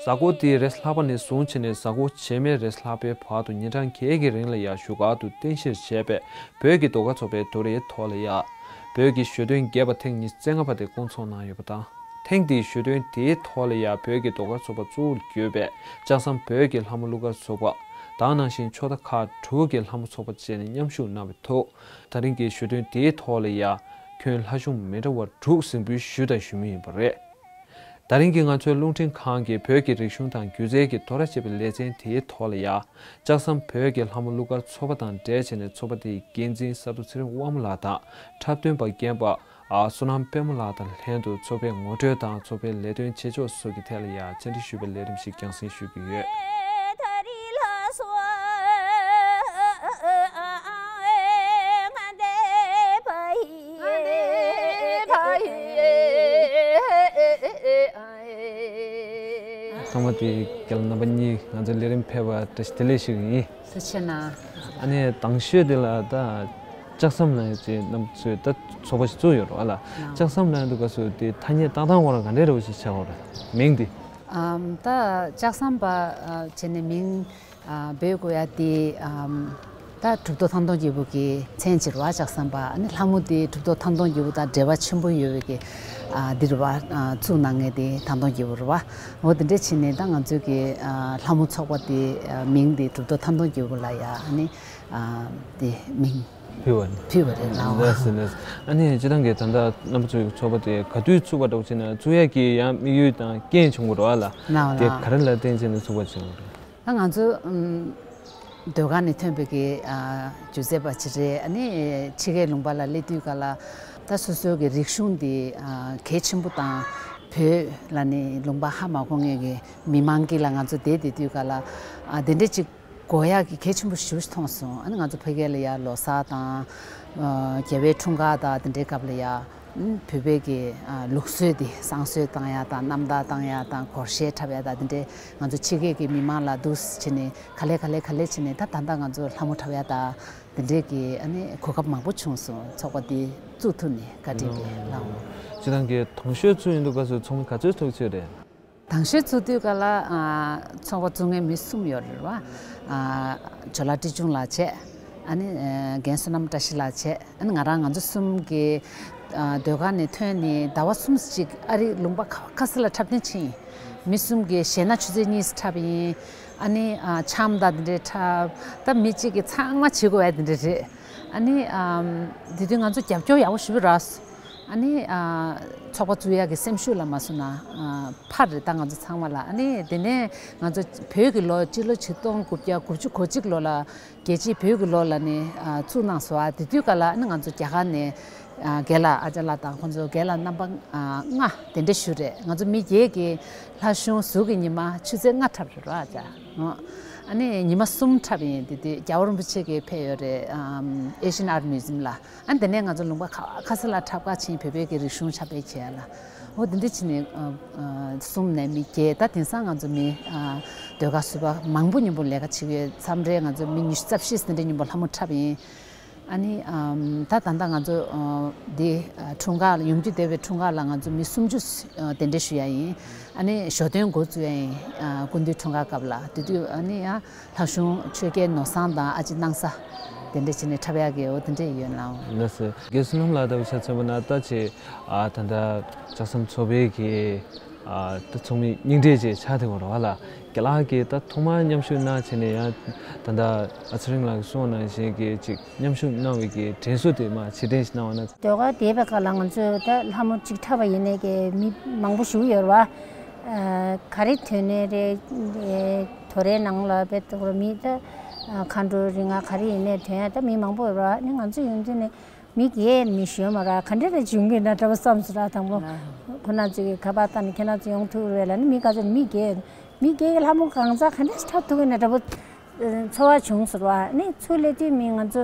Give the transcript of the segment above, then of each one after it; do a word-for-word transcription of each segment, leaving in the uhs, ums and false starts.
གཟའ་འཁོར་འདིའི་རེས་ལྷག་པ་ནས་བཟུང་བྱས་ནས་གཟའ་འཁོར་རྗེས་མའི་རེས་ལྷག་པའི་བར་དུ་ཉིན་གྲངས་བརྒྱད་ཀྱི་རིང་ལ་ཡང་བཞུགས་སྒར་དུ་རྟེན་གཞིར་བྱས་པའི་བོད་ཀྱི་ཟློས་གར་ཚོགས་པའི་ཟློས་གར་ཐོག་ལ་ཡང་བོད་ཀྱི་ཞོ་སྟོན་རྒྱས་པ་ཐེངས་ཉི་ཤུ་རྩ་ལྔ་པ་དེ་བསྐོང་ཚོགས་གནང་ཡོད་པ་དང་། ཐེངས་འདིའི་ཞོ་སྟོན་དེའི་ཐོག་ལ་ཡང་བོད་ཀྱི་ཟློས་གར་ཚོགས་པ་གཙོ་བོར་གྱུར་པའི་ལྕགས་ཟམ་བོད་ཀྱི་ལྷ་མོ་གླུ་གར་ཚོགས་པ་དང་། ནང་བཞིན་ཕྱོགས་མཐའ་ཁག་དྲུག་གི་ལྷ་མོ་ཚོགས་པ་བཅས་ནས་མཉམ་ཞུགས་གནང་བའི་ཐོག་ད་རིང་གི་ཞོ་སྟོན་དེའི་ཐོག་ལ་ཡང་ཁྱོན་ལྷ་གཞུང་མི་འདྲ་བ་དྲུག་གཟིགས་འབུལ་ཞུས་དང་ཞུ་མུས་ཡིན་པ་རེད། ད་རིང་གི་ང་ཚོའི་རླུང་འཕྲིན་ཁང་གིས་བོད་ཀྱི་རིག་གཞུང་དང་སྒྱུ་རྩལ་གྱི་དོ་ར་ཅེས་པའི་ལེ་ཚན་དེའི་ཐོག་ལ་ཡང་ལྕགས་ཟམ་བོད་ཀྱི་ལྷ་མོ་གླུ་གར་ཚོགས་པ་དང་འབྲེལ་བྱས་ནས་ཚོགས་པ་དེའི་འགན་འཛིན་ས་རྡོ་ཚེ་རིང་དབང་མོ་ལགས་དང་འཁྲབ་སྟོན་པ་རྒན་པ་ཨ་བསོད་ནམས་དཔལ་མོ་ལགས་དང་ལྷན་དུ་ཚོགས་པའི་ངོ་སྤྲོད་དང་ཚོགས་པའི་ལས་དོན་བྱེད་ཕྱོགས་སོགས་ཀྱི་ཐད་ལ་ཡང་བཅར་འདྲི་ཞུས་པའི་ལས་རིམ་ཞིག་རྒྱང་སྲིང་ཞུ་གི་ཡོད། ཚང་མ་དེ་རྒན་ལགས་རྣམ་པ་གཉིས་ང་ཚོའི་ལས་རིམ་ཕེབས་པར་བཀྲ་ཤིས་བདེ་ལེགས་ཞུ་གི་ཡིན། ཐུགས་རྗེ་གནང་། ཨ་ནི་དང་ཤོས་དེ་ལ་ད་ལྕགས་ཟམ་ལ་ཡོད་ཅེས་རྣམ་པ་ཚོས་ད་ཚོགས་པ་ཞིག་བཙུགས་ཡོད་རེད་བ་ལ། ལགས། ལྕགས་ཟམ་ལ་ཡོད་འདུག་ག་སུ་དེ་ཐ་སྙད་བཏགས་སྟངས་སྐོར་ལ་ག་འདྲས་རེད་བ་ཞིག་བྱ་དགོས་རེད་མིང་དེ། ཨམ་ད་ལྕགས་ཟམ་པ་ཨ་བྱས་ནས་མིང་ཨ་འབོད་དགོས་ཡ་དེ་ཨམ་ད་གྲུབ་ཐོབ་ཐང་སྟོང་རྒྱལ་པོ་གི་མཚན་ཅིག་རེད་བ། ལྕགས་ཟམ་པ་ཨ་ནི་ལྷ་མོ་དེ་གྲུབ་ཐོབ་ཐང་སྟོང་རྒྱལ་པོ་དང་འབྲེལ་བ་ཆེན་པོ་ཡོད་པའི་གི་ཨ་འདི་རེད་བ། ཨ་བཙུགས་གནང་མཁན་དེ་ཐང་སྟོང་རྒྱལ་པོ་རེད་བ། འོ་དེ་འདྲས་བྱས་ནས་ད་ང་ཚོའི་གི་ཨ་ལྷ་མོ་ཚོགས་པ་དེ་ཨ་མིང་དེ་གྲུབ་ཐོབ་ཐང་སྟོང་རྒྱལ་པོ་ལ་ཡ་ཨ་ནི་ཨ་དེ་མིང་ཕུལ་བ་རེད། ཕུལ་བ་རེད་ལགས། ལགས་སོ་ལགས་སོ། ཨ་ནི་སྤྱིར་བཏང་གི་ད་ལྟ་རྣམ་པ་ཚོའི་ཚོགས་པ་དེ་ག་དུས་བཙུགས་པ་འདྲ་བོ་བྱས་ན་བཙུགས་ཡས་ཀྱི་ཡང་དམིགས་ཡུལ་དང་རྐྱེན་བྱུང་བ་རེད་བ་ལ། ལགས་དེ་ལགས། ག་རེ་ལ་བརྟེན་བྱས་ནས་བཙུགས་པ་བྱུང་བ་རེད། ད་ང་ཚོ་ཨམ་ཟློས་གར་ནས་ཐོན་པའི་གི་ཨ་སྒྱུ་རྩལ་པ་ཅིག་རེད། ཨ་ནི་ཕྱི་རྒྱལ་ལུང་པ་ལ་སླེབས་དུས་ག་ལ་ད་སོ་སོའི་གི་རིག་གཞུང་འདི་ཨ་གལ་ཆེན་པོ་དང་བོད་ལ་ནི་ལུང་པ་ཧ་མ་གོ་མཁན་གི་མི་མང་གི་ལ་ང་ཚོ་བསྡད་བསྡད་དུས་ག་ལ་ཨ་དེ་འདྲས་ཅིག་དགོས་ཡག་གི་གལ་ཆེན་པོ་ཞེ་པོ་ཞིག་མཐོང་སོང་། ཨ་ནི་ང་ཚོ་ཕ་གི་ལ་ཡ་ལོ་གསར་དང་ཨ་རྒྱལ་བའི་འཁྲུངས་སྐར་དང་དེ་འདྲའི་སྐབས་ལ་ཡ་བོད་པའི་གི་ཨ་ལུགས་སྲོལ་འདི་བསང་གསོལ་བཏང་ཡ་དང་རྣམ་ཐར་བཏང་ཡ་དང་སྒོར་གཞས་འཁྲབ་ཡ་དང་དེ་འདྲའི་ང་ཚོ་ཕྱི་རྒྱལ་གི་མི་མང་ལ་འདུག་སེ་བྱས་ནས་ག་ལེ་ག་ལེ་ག་ལེ་བྱས་ནས་ད་ད་ལྟ་ང་ཚོ་ལྷ་མོ་འཁྲབ་ཡ་དང་དེ་འདྲའི་གི་ཨ་ནི་གོ་སྐབས་མང་པོ་བྱུང་སོང་། ཚོགས་པ་འདི་བཙུགས་ཐུབ་ནས་བཀའ་དྲིན་པའི་ལྷ་མོ། སྤྱིར་བཏང་གི་དང་ཤོས་ཚུགས་ཡིན་འདུག་ག་སོ་ཚོགས་མི་ག་ཚོད་ཚོགས་ཚོད་རེད། དང་ཤོས་ཚུགས་དུས་ག་ལ་ཨ་ཚོགས་པ་བཙུགས་མཁན་མི་གསུམ་ཡོད་རེད་བ། ཨ་ཇོ་ལགས་བཀྲས་ཆུང་ལགས་བྱས། ཨ་ནི་ཨ་རྒན་བསོད་ནམས་བཀྲ་ཤིས་ལགས་བྱས། ཨ་ནི་ང་རང་ང་ཚོ་གསུམ་གྱིས་ཨ་ཟློས་གར་ནས་ཐོན་ནས་ཟླ་བ་གསུམ་ཅིག་ཨ་རི་ལུང་པ་ཁ་ཁ་སེ་ལ་འཁྲབ་སྟོན་ཕྱིན་ཡིན། མི་གསུམ་གྱིས་གཞས་སྣ་ཆུ་ཚོད་གཉིས་འཁྲབ་ཡིན། ཨ་ནི་ཨ་འཆམ་དང་དེ་འདྲའི་འཁྲབ། ད་མི་གཅིག་གིས་ཚང་མ་བྱེད་དགོས་པ་དེ་འདྲ་རེད། ཨ་ནི་ཨམ་དེ་དུས་ང་ཚོ་རྒྱབ་སྐྱོར་ཡག་པོ་ཞེ་པོ་རག་སོང་། ཨ་ནི་ཨ་ཚོགས་པ་བཙུགས་ཡག་གི་སེམས་ཤུགས་ལ་མ་སོང་ན་ཨ་ཕར་རེད་ད་ང་ཚོ་ཚང་མ་ལ། ཨ་ནི་དེ་ནས་ང་ཚོ་བོད་ཀྱི་ལོ་སྤྱི་ལོ་ཆིག་སྟོང་དགུ་བརྒྱ་དགུ་བཅུ་གོ་གཅིག་ལོ་ལ་རྒྱལ་སྤྱིའི་བོད་ཀྱི་ལོ་ལ་ནི་ཨ་བཙུགས་གནང་སོང་། ཨ་དེ་དུས་ག་ལ་ཨ་ནི་ང་ཚོ་རྒྱ་གར་ནས་ཨ་རྒན་ལགས་ཨ་ཅག་ལགས་དང་ཁོང་ཚོ་རྒན་ལགས་རྣམ་པ་ཨ་ལྔ་དེ་འདྲ་ཞུ་རེད། ང་ཚོ་མི་བརྒྱད་ཀྱིས་ལྷ་གཞུང་གཟུགས་ཀྱི་ཉི་མ་ཆུ་ཚོད་ལྔ་འཁྲབ་རེད་རོ་ཨ་ཅག། ཨ་ནི་ཉི་མ་གསུམ་འཁྲབ་ཡིན། དེ་དུས་རྒྱལ་བ་རིན་པོ་ཆེ་གིས་ཕེབས་ཡོད་རེད། ཨམ་Asian Art Museum ལ། ཨ་ནི་དེ་ནས་ང་ཚོ་ལུང་པ་ཁ་ཁ་སེ་ལ་འཁྲབ་གར་ཕྱིན། བོད་པའི་གི་རིག་གཞུང་ཕྱག་དཔེ་བྱས་ལ། འོ་དེ་འདྲ་ཕྱིན་ནས་ཨ་ཨ་གསུམ་ནས་མི་བརྒྱད། ད་དེང་སང་ང་ཚོ་མི་ཨ་ཟློས་གར་བཟོ་པ་མང་པོ་མཉམ་པོ་ལས་ཀ་བྱེད་ཀྱི་ཡོད། མཚམས་རེ་ང་ཚོ་མི་ཉི་ཤུ་རྩ་བཞི་དེ་འདྲ་མཉམ་པོ་ལྷ་མོ་འཁྲབ་ཡིན། ཨ་ནི་ཨམ་ད་ད་ལྟ་ང་ཚོ་ཨ་འདི་ཨ་འཁྲུངས་སྐར་ཡོང་རྒྱུ་བསྡད་པའི་འཁྲུངས་སྐར་ལ་ང་ཚོ་མི་སུམ་ཅུ་ཨ་གདན་འདྲེན་ཞུ་ཡ་ཡིན། ཨ་ནི་ཞོ་སྟོན་འགོ་བཙུགས་ཡ་ཡིན། ཨ་སྐུ་མདུན་འཁྲུངས་སྐར་སྐབས་ལ། དེ་དུས་ཨ་ནི་ཡང་ལྷ་གཞུང་ཆོས་རྒྱལ་ནོར་བཟང་དང་ཨ་ཅེ་སྣང་ས་དེ་འདྲ་བྱས་ནས་འཁྲབ་ཡག་གི་འོ་དེ་འདྲ་ཡོད་ལགས། ལགས་སོ། རྒན་བསོད་ནམས་ལགས་ལྟ་བུ་ཆ་མཚོན་པ་ན་ད་ཆེ་ཨ་ད་ལྟ་ལྕགས་ཟམ་ཚོགས་པའི་གི་ཨ་ད་ཚོགས་མི་རྙིང་གྲས་ཅིག་ཆགས་བསྡད་ཡོད་རེད་བ་ལ། རྒན་ལགས་ཀྱིས་ད་ཐོག་མར་མཉམ་ཞུགས་གནང་བྱས་ནས་ཡང་ད་ལྟ་ཨ་ཚེ་རིང་ལགས་ཀྱིས་གསུངས་པ་ནང་བཞིན་གྱི་ཅིག་མཉམ་ཞུགས་གནང་བའི་གི་དྲན་གསོ་དེ་མར་ཕྱིར་དྲན་ཞིག་གནང་བ་ན། ཟློས་གར་འདས་པའི་སྐབས་ལ་ང་ཚོས་ད་ལྷ་མོ་གཅིག་འཁྲབ་པ་ཡིན་ནའི་གི་མི་མང་པོ་ཞིག་ཡོད་རེད་བ། ཨ་ག་རེ་ཐོན་ནའི་རེད། ཨེ་དོ་རའི་ནང་ལ་དཔེ་ཐོག་ར་མི་ད་ཨ་མཁའ་འགྲོ་རིགས་ལྔ་ག་རེ་ཡིན་ནའི་ཐོན་ཡ་ད་མི་མང་པོ་ཡོད་རེད་བ། ནི་ང་ཚོ་ཡོང་དུས་ནས་མི་བརྒྱད་མི་ཞོན་མ་ར་ག་འདྲ་རེ་བྱུང་གི་ན་འདྲ་པོ་བསམ་སོང་ར། དང་པོ་ཁོ་ན་ཚོས་གི་ཁ་པར་བཏང་ནས་ཁྱེད་རང་ཚོ་ཡོང་ཐུབ་རེད་ལ་ནི་མི་ག་ཚོད་མི་བརྒྱད་མི་བརྒྱད་ཀྱི་ལྷ་མོ་གང་ཟག་ག་འདྲ་ཞིག་འཁྲབ་ཐུབ་གི་ན་འདྲ་པོ། ཚོར་བ་བྱུང་ཟེར་བ་ནི་ཚུར་སླེབས་དུས་མི་ང་ཚོ་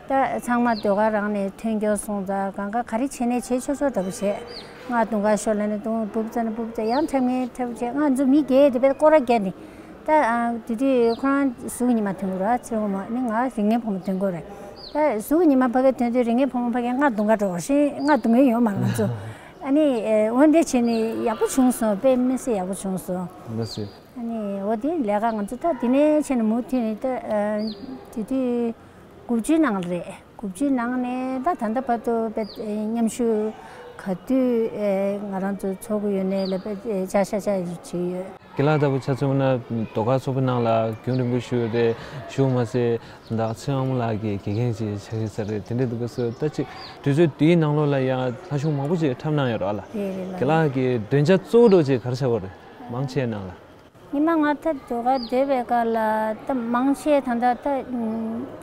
ད་ཚང་མ་ཟློས་གར་རང་ནས་ཐོན་སྐྱོར་སོང་ཙང་གང་ག་ག་རེ་བྱས་ནས་བྱེད་ཆོག་ཆོག་འདྲ་པོ་བྱས། ང་དུང་དཀར་ཤོར་ལ་ནས་དུང་སྦུབ་ཙ་ནས་སྦུབ་ཙ་ཡང་འཁྲབ་ངེས་འཁྲབ་བྱས། ང་ཚོ་མི་བརྒྱད་དེ་བས་སྐོར་ར་བརྒྱབ་ནས་ད་དེ་དུས་ཁོ་རང་གཟུགས་ཉི་མ་ཐོན་གི་ར་ཚེ་རིང་མ་ནི་ང་རིག་གནས་ཕོ་མོ་ཐོན་གི་རེད། ད་གཟུགས་ཉི་མ་ཕ་གི་ཐོན་དུས་རིག་གནས་ཕོ་མོ་ཕ་གི་ང་དུང་དཀར་འགྲོ་བཞིན་ང་དུང་གི་ཡོད་མ་རེད། ང་ཚོ་ ཨ་ནི་ཨེ་འོ་འདི་བྱས་ནས་ཡག་པོ་བྱུང་སོང་། དཔེ་མི་སྲིད་ཡག་པོ་བྱུང་སོང་། ལགས་སོ། ཨ་ནི་འོ་དེ་ལས་ཀ་ང་ཚོ་ད་དེ་ནས་བྱས་ནས་མུ་མཐུད་ནས་ད་ཨ་དེ་དུས་དགུ་བཅུའི་ནང་ལ་རེད། དགུ་བཅུའི་ནང་ནས་ད་ད་ལྟ་བར་དུ་དཔེ་ཨེ་མཉམ་ཞུགས་ག་དུས་ཨེ་ང་རང་ཚོ་ཚོགས་ཀྱི་ཡོད་ནའི་ལ་དཔེ་ཨེ་བཅར་ཤར་བཅར་བྱས་ཡོད། རྒན་ལགས་ལྟ་བུ་ཆ་མཚོན་ན་ཟློས་གར་ཚོགས་པའི་ནང་ལ་རྒྱུན་རིང་པོ་བཞུགས་ཡོད་རེད། བཞུགས་མ་ཟད་ད་ཚེ་དབང་མོ་ལགས་ཀྱི་དགེ་རྒན་ཅིག་ཆགས་ཀྱི་ས་རེད། དེ་འདྲ་འདུག་པ་སོ། ད་ཅིག་དུས་ཚོད་འདིའི་ནང་ལོགས་ལ་ཡང་ལྷ་གཞུང་མང་པོ་ཅིག་འཁྲབ་གནང་ཡོད་རེད་བ་ལ། རེད་རེད་ལགས། རྒན་ལགས་ཀྱི་འདོན་ཆ་གཙོ་བོ་འདྲ་ཅིག་ག་རེ་ཆགས་ཀྱི་ཡོད་རེད། མང་ཆེ་ནང་ལ། ཉི་མ་ང་ད་ཟློས་གར་སྡོད་པའི་སྐབས་ལ་ད་མང་ཆེ་ད་ད་ད་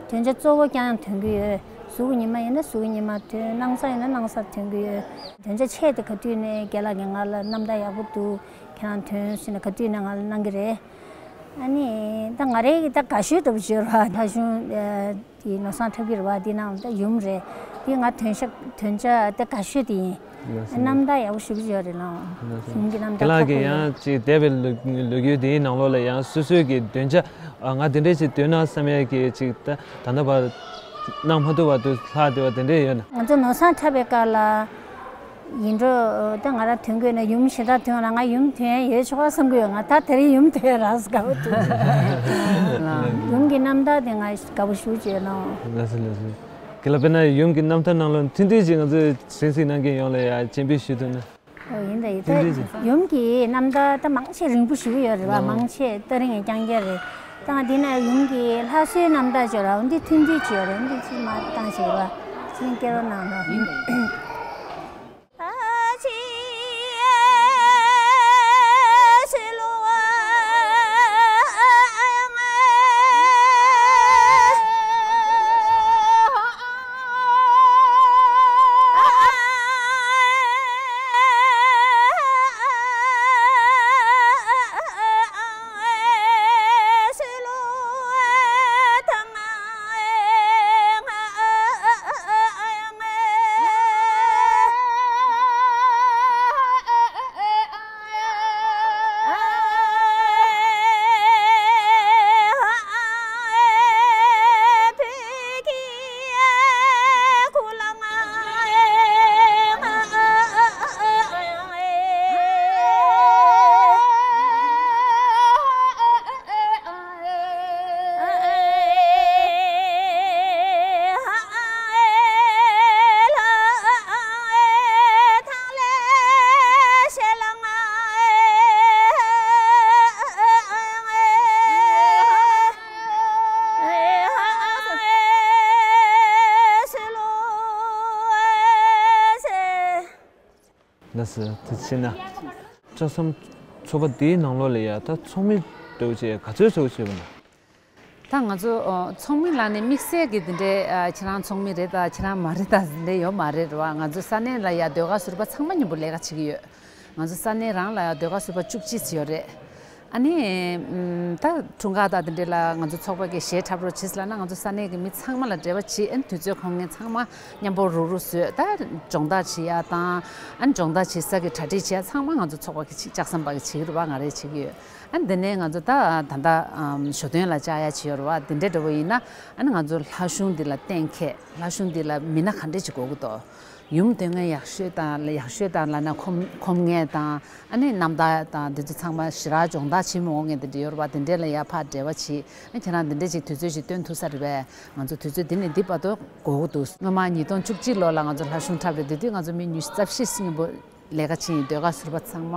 འདོན་ཆ་གཙོ་བོ་རྐྱང་རྐྱང་འདོན་གྱི་ཡོད། གཟུགས་ཀྱི་ཉི་མ་ཡིན་ན་གཟུགས་ཀྱི་ཉི་མ་འདོན། སྣང་བ་ཡིན་ན་སྣང་བ་འདོན་གྱི་ཡོད། འདོན་ཆ་ཆེ་དེ་ག་དུས་ནས་རྒན་ལགས་ཀྱིས་ང་ལ་རྣམ་ཐར་ཡག་པོ་འདུག་ཁྱེད་རང་འདོན་ཟེར་ནས་ག་དུས་ནས་ང་ལ་གནང་གི་རེད། ཨ་ནི་ད་ང་རའི་ད་དགའ་ཤོས་འདྲ་པོ་ཅིག་ཡོད་རེད་བ། ལྷ་གཞུང་ཨ་དེ་ནོར་བཟང་འཁྲབ་ཀྱི་རེད་བ། དེ་ནང་ད་ཡུམ་རེད། དེ་ང་འདོན་ཤག་འདོན་ཆ་ད་དགའ་ཤོས་དེ་ཡིན། ལགས་སོ། རྣམ་ཐར་ཡག་པོ་ཞེ་པོ་ཅིག་ཡོད་རེད་ལགས། ལགས་སོ། ཡུམ་གྱི་རྣམ་ཐར་རྒན་ལགས་ཁག་པོ་ཀྱིས་ཡོད། ཡང་ཅིག་འདས་པའི་ལོ་ལོ་རྒྱུས་དེའི་ནང་ལོགས་ལ་ཡང་སོ་སོའི་གི་འདོན་ཆ་ཨ་ང་དེ་འདྲས་ཅིག་འདོན་ན་བསམ་ཡས་ཀྱི་ཅིག་ད་ད་ལྟ་བར་གནང་མ་ཐུབ་པ་དུ་ལྷག་བསྡད་པ་དེ་འདྲས་ཡོད་ན། ང་ཚོ་ནོར་བཟང་འཁྲབ་པའི་སྐབས་ལ་ཡིན་འགྲོ། ད་ང་རང་འདོན་དགོས་ན་ཡུམ་གཞན་དག་འདོན་ལ་ང་ཡུམ་འདོན་ཡས་ཡོད་ཆོག་པ་བསམ་གྱི་ཡོད། ང་ད་དེ་རིང་ཡུམ་འདོན་ཡས་རག་སོང་། དགའ་པོ་འདུག་ཡུམ་གྱི་རྣམ་ཐར་དེ་ང་དགའ་པོ་ཞེ་པོ་ཅིག་ཡོད་ལགས། ལགས་སོ་ལགས་སོ། རྒན་ལགས་དཔེར་ན་ཡུམ་གྱི་རྣམ་ཐར་ནང་ལོགས་ཐུང་ཐུང་ཅིག་ང་ཚོས་གཟིགས་གཟིགས་གནང་མཁན་ཡོངས་ལ་ཡང་སྤྱན་འབུལ་ཞུ་ཐུབ་ན། ཨོ་ཡིན་ད་ཡིན་ད། ཐུང་ཐུང་ཅིག་ཡུམ་གྱི་རྣམ་ཐར་ད་མང་ཆེ་རིང་པོ་ཞིག་ཡོད་རེད་བ། ཨོ། མང་ཆེ་ད་རིང་རྐྱང་རྐྱང་རེད། ད་ང་འདི་ན་ཡུམ་གྱི་ལྷ་གསོལ་རྣམ་ཐར་ཅིག་ཡོད་རེད་བ། འདི་ཐུང་ཐུང་ཅིག་ཡོད་རེད། འདི་ཅིག་མར་བཏང་ཞིག་རེད་བ། ཅིག་སྐྱེལ་རོགས་གནང་རོགས། ཡིན་ད་ཡིན་ད། ལགས་སོ། དེ་ཕྱིན་ན། ལྕགས་ཟམ་ཚོགས་པ་འདིའི་ནང་ལོགས་ལ་ཡ་ད་ཚོགས་མི་འདྲ་བོ་ཅིག་ག་ཚོད་ཚོགས་བྱས་པ་ན། ད་ང་ཚོ་ཨ་ཚོགས་མི་ལ་ནི་དམིགས་བསལ་གྱི་འདི་འདྲའི་ཨ་ཁྱེད་རང་ཚོགས་མི་རེད་ད་ཁྱེད་རང་མ་རེད་ད་འདི་འདྲ་ཡོད་མ་རེད་རེད་བ། ང་ཚོ་ས་གནས་ལ་ཡ་ཟློས་གར་ཟུར་པ་ཚང་མ་མཉམ་པོ་ལས་ཀ་བྱེད་ཀྱི་ཡོད། ང་ཚོ་ས་གནས་རང་ལ་ཡ་ཟློས་གར་ཟུར་པ་བཅུ་གཅིག་ཙམ་ཡོད་རེད། ཨ་ནི་ཨམ་ད་འཁྲུངས་སྐར་དང་འདི་འདྲ་ལ་ང་ཚོ་ཚོགས་པ་གི་གཞས་འཁྲབ་རོགས་བྱེད་ཟེར་ལབ་ན་ང་ཚོ་ས་གནས་ཀྱི་མི་ཚང་མ་ལ་འབྲེལ་བ་བྱེད། ཨ་ནི་དུས་ཚོད་ཁོམ་མཁན་ཚང་མ་མཉམ་པོ་རུག་རུག་བཟོས། ད་སྦྱོང་བརྡར་བྱེད་ཡ་དང་ཨ་ནི་སྦྱོང་བརྡར་བྱེད་ས་གི་གྲ་སྒྲིག་བྱེད་ཡ་ཚང་མ་ང་ཚོ་ཚོགས་པ་གི་བྱེད། ལྕགས་ཟམ་པ་གི་བྱེད་ཀྱི་རེད་བ། ང་རེ་བྱེད་ཀྱི་ཡོད། ཨ་ནི་འདི་ནས་ང་ཚོ་ད་ད་ལྟ་ཨམ་ཞོ་སྟོན་ལ་བཅར་ཡ་བྱེད་ཡོད་རེད་བ། འདི་འདྲ་འདྲ་བོ་ཡིན་ན་ཨ་ནི་ང་ཚོ་ལྷ་གཞུང་འདི་ལ་གཏན་འཁེལ། ལྷ་གཞུང་འདི་ལ་མི་སྣ་ག་འདྲ་ཅིག་དགོས་ཀྱི་འདུག་ཡུམ་འདོན་མཁན་ཡག་ཤོས་དང་ཡག་ཤོས་དང་ལབ་ན་ཁོམ་ཁོམ་མཁན་དང་ཨ་ནི་རྣམ་ཐར་དང་འདི་ཚོ་ཚང་མ་ཞེ་དྲག་སྦྱོང་བརྡར་བྱེད་མི་འོང་མཁན་དེ་འདྲ་ཡོད་རེད་བ། དེ་འདྲས་ལ་ཡར་ཕར་འབྲེལ་བ་བྱེད། ཨ་ཁྱེད་རང་འདི་འདྲས་ཅིག་དུས་ཚོད་ཅིག་སྟོན་ཐུབ་ས་རེད་པས། ང་ཚོ་དུས་ཚོད་འདི་ནས་འདི་བར་དུ་དགོས་ཀྱི་འདུག་སྔོན་མ་ཉིས་སྟོང་བཅུ་གཅིག་ལོ་ལ་ང་ཚོ་ལྷ་གཞུང་འཁྲབ་རེད། དེ་དུས་ང་ཚོ་མི་ཉི་ཤུ་རྩ་བཞི་སྙིང་པོ་ལས་ཀ་བྱེད་ཡིན། ཟློས་གར་ཟུར་པ་ཚང་མ་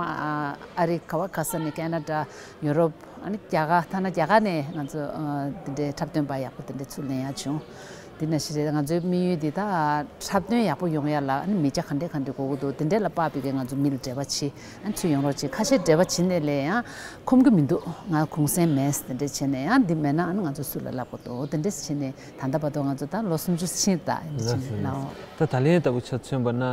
ཨ་རི་ག་བ་ག་ས་ནས་ཀེ་ན་ཌ། ཡུ་རོབ། ཨ་ནི་རྒྱ་གར། ཐ་ན་རྒྱ་གར་ནས་ང་ཚོ་ཨ་དེ་འདྲའི་འཁྲབ་སྟོན་པ་ཡག་པོ་དེ་འདྲ་ཚུར་ལེན་ཡག་བྱུང་། དེ་ནང་བཞིན་རེད། ང་ཚོའི་དམིགས་ཡུལ་འདི་ད་འཁྲབ་སྟོན་ཡག་པོ་ཡོང་ཡ་ལ་ཨ་ནི་མི་སྐྱ་ག་འདྲས་ག་འདྲས་དགོས་ཀྱི་འདུག་དེ་འདྲས་ལ་དཔག་པའི་གི་ང་ཚོ་མི་ལ་འབྲེལ་བ་བྱེད། ཨ་ནི་ཚུར་ཡོང་རོགས་བྱེད། ཁ་ཤས་འབྲེལ་བ་བྱེད་ནས་ལས་ཡང་ཁོམ་གི་མི་འདུག་ང་གུང་སེང་མེད་དེ་འདྲས་བྱས་ནས་ཡང་འདི་མེད་ན་ཨ་ནི་ང་ཚོ་སུ་ལ་ལབ་དགོས་འདུག་དེ་འདྲས་བྱས་ནས་ད་ལྟ་བར་དུ་ང་ཚོ་ད་ལོ་སུམ་ཅུ་ཕྱིན་ད་ཡིན་ཕྱིན་ལའོ། ད་ད་ལན་ལྟ་བུ་ཆ་མཚོན་པ་ན།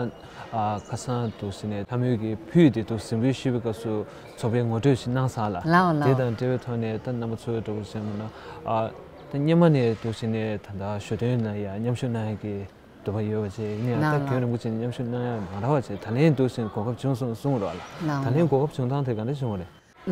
ཨ་ཁ་སང་འདུག་ཟེར་ནས་ལྷ་མོའི་གི་ཕུད་དེ་འདུག་གཟིམ་དཔོན་བཞུགས་པའི་སྐབས་སུ་ཚོགས་པའི་ངོ་སྤྲོད་ཞིག་གནང་ཚར་ལ། ལའོ་ལའོ། དེ་དང་འབྲེལ་བའི་ཐོག་ནས་ད་རྣམ་པ་ཚོ་འདྲ་བོ་ཟེར་མ་ན། ཨ་ད་སྔོན་མ་ནས་འདུག་ཟེར་ནས་ད་ལྟ་ཞོ་སྟོན་ལ་ཡང་མཉམ་ཞུགས་གནང་ཡག་གི་འདོད་པ་ཡོད་པ་བྱས་ཡིན་ཡང་ད་ལའོ་རྒྱུན་རིང་པོ་ཅིག་མཉམ་ཞུགས་གནང་ཡག་མ་རག་པ་བྱས། ད་ལན་འདུག་ཟེར་ནས་གོ་སྐབས་བྱུང་སོང་གསུངས་རོགས་ལ། ལའོ་ད་ལན་ལའོ། གོ་སྐབས་བྱུང་སྟངས་དེ་ག་འདྲ་བྱུང་བ་རེད།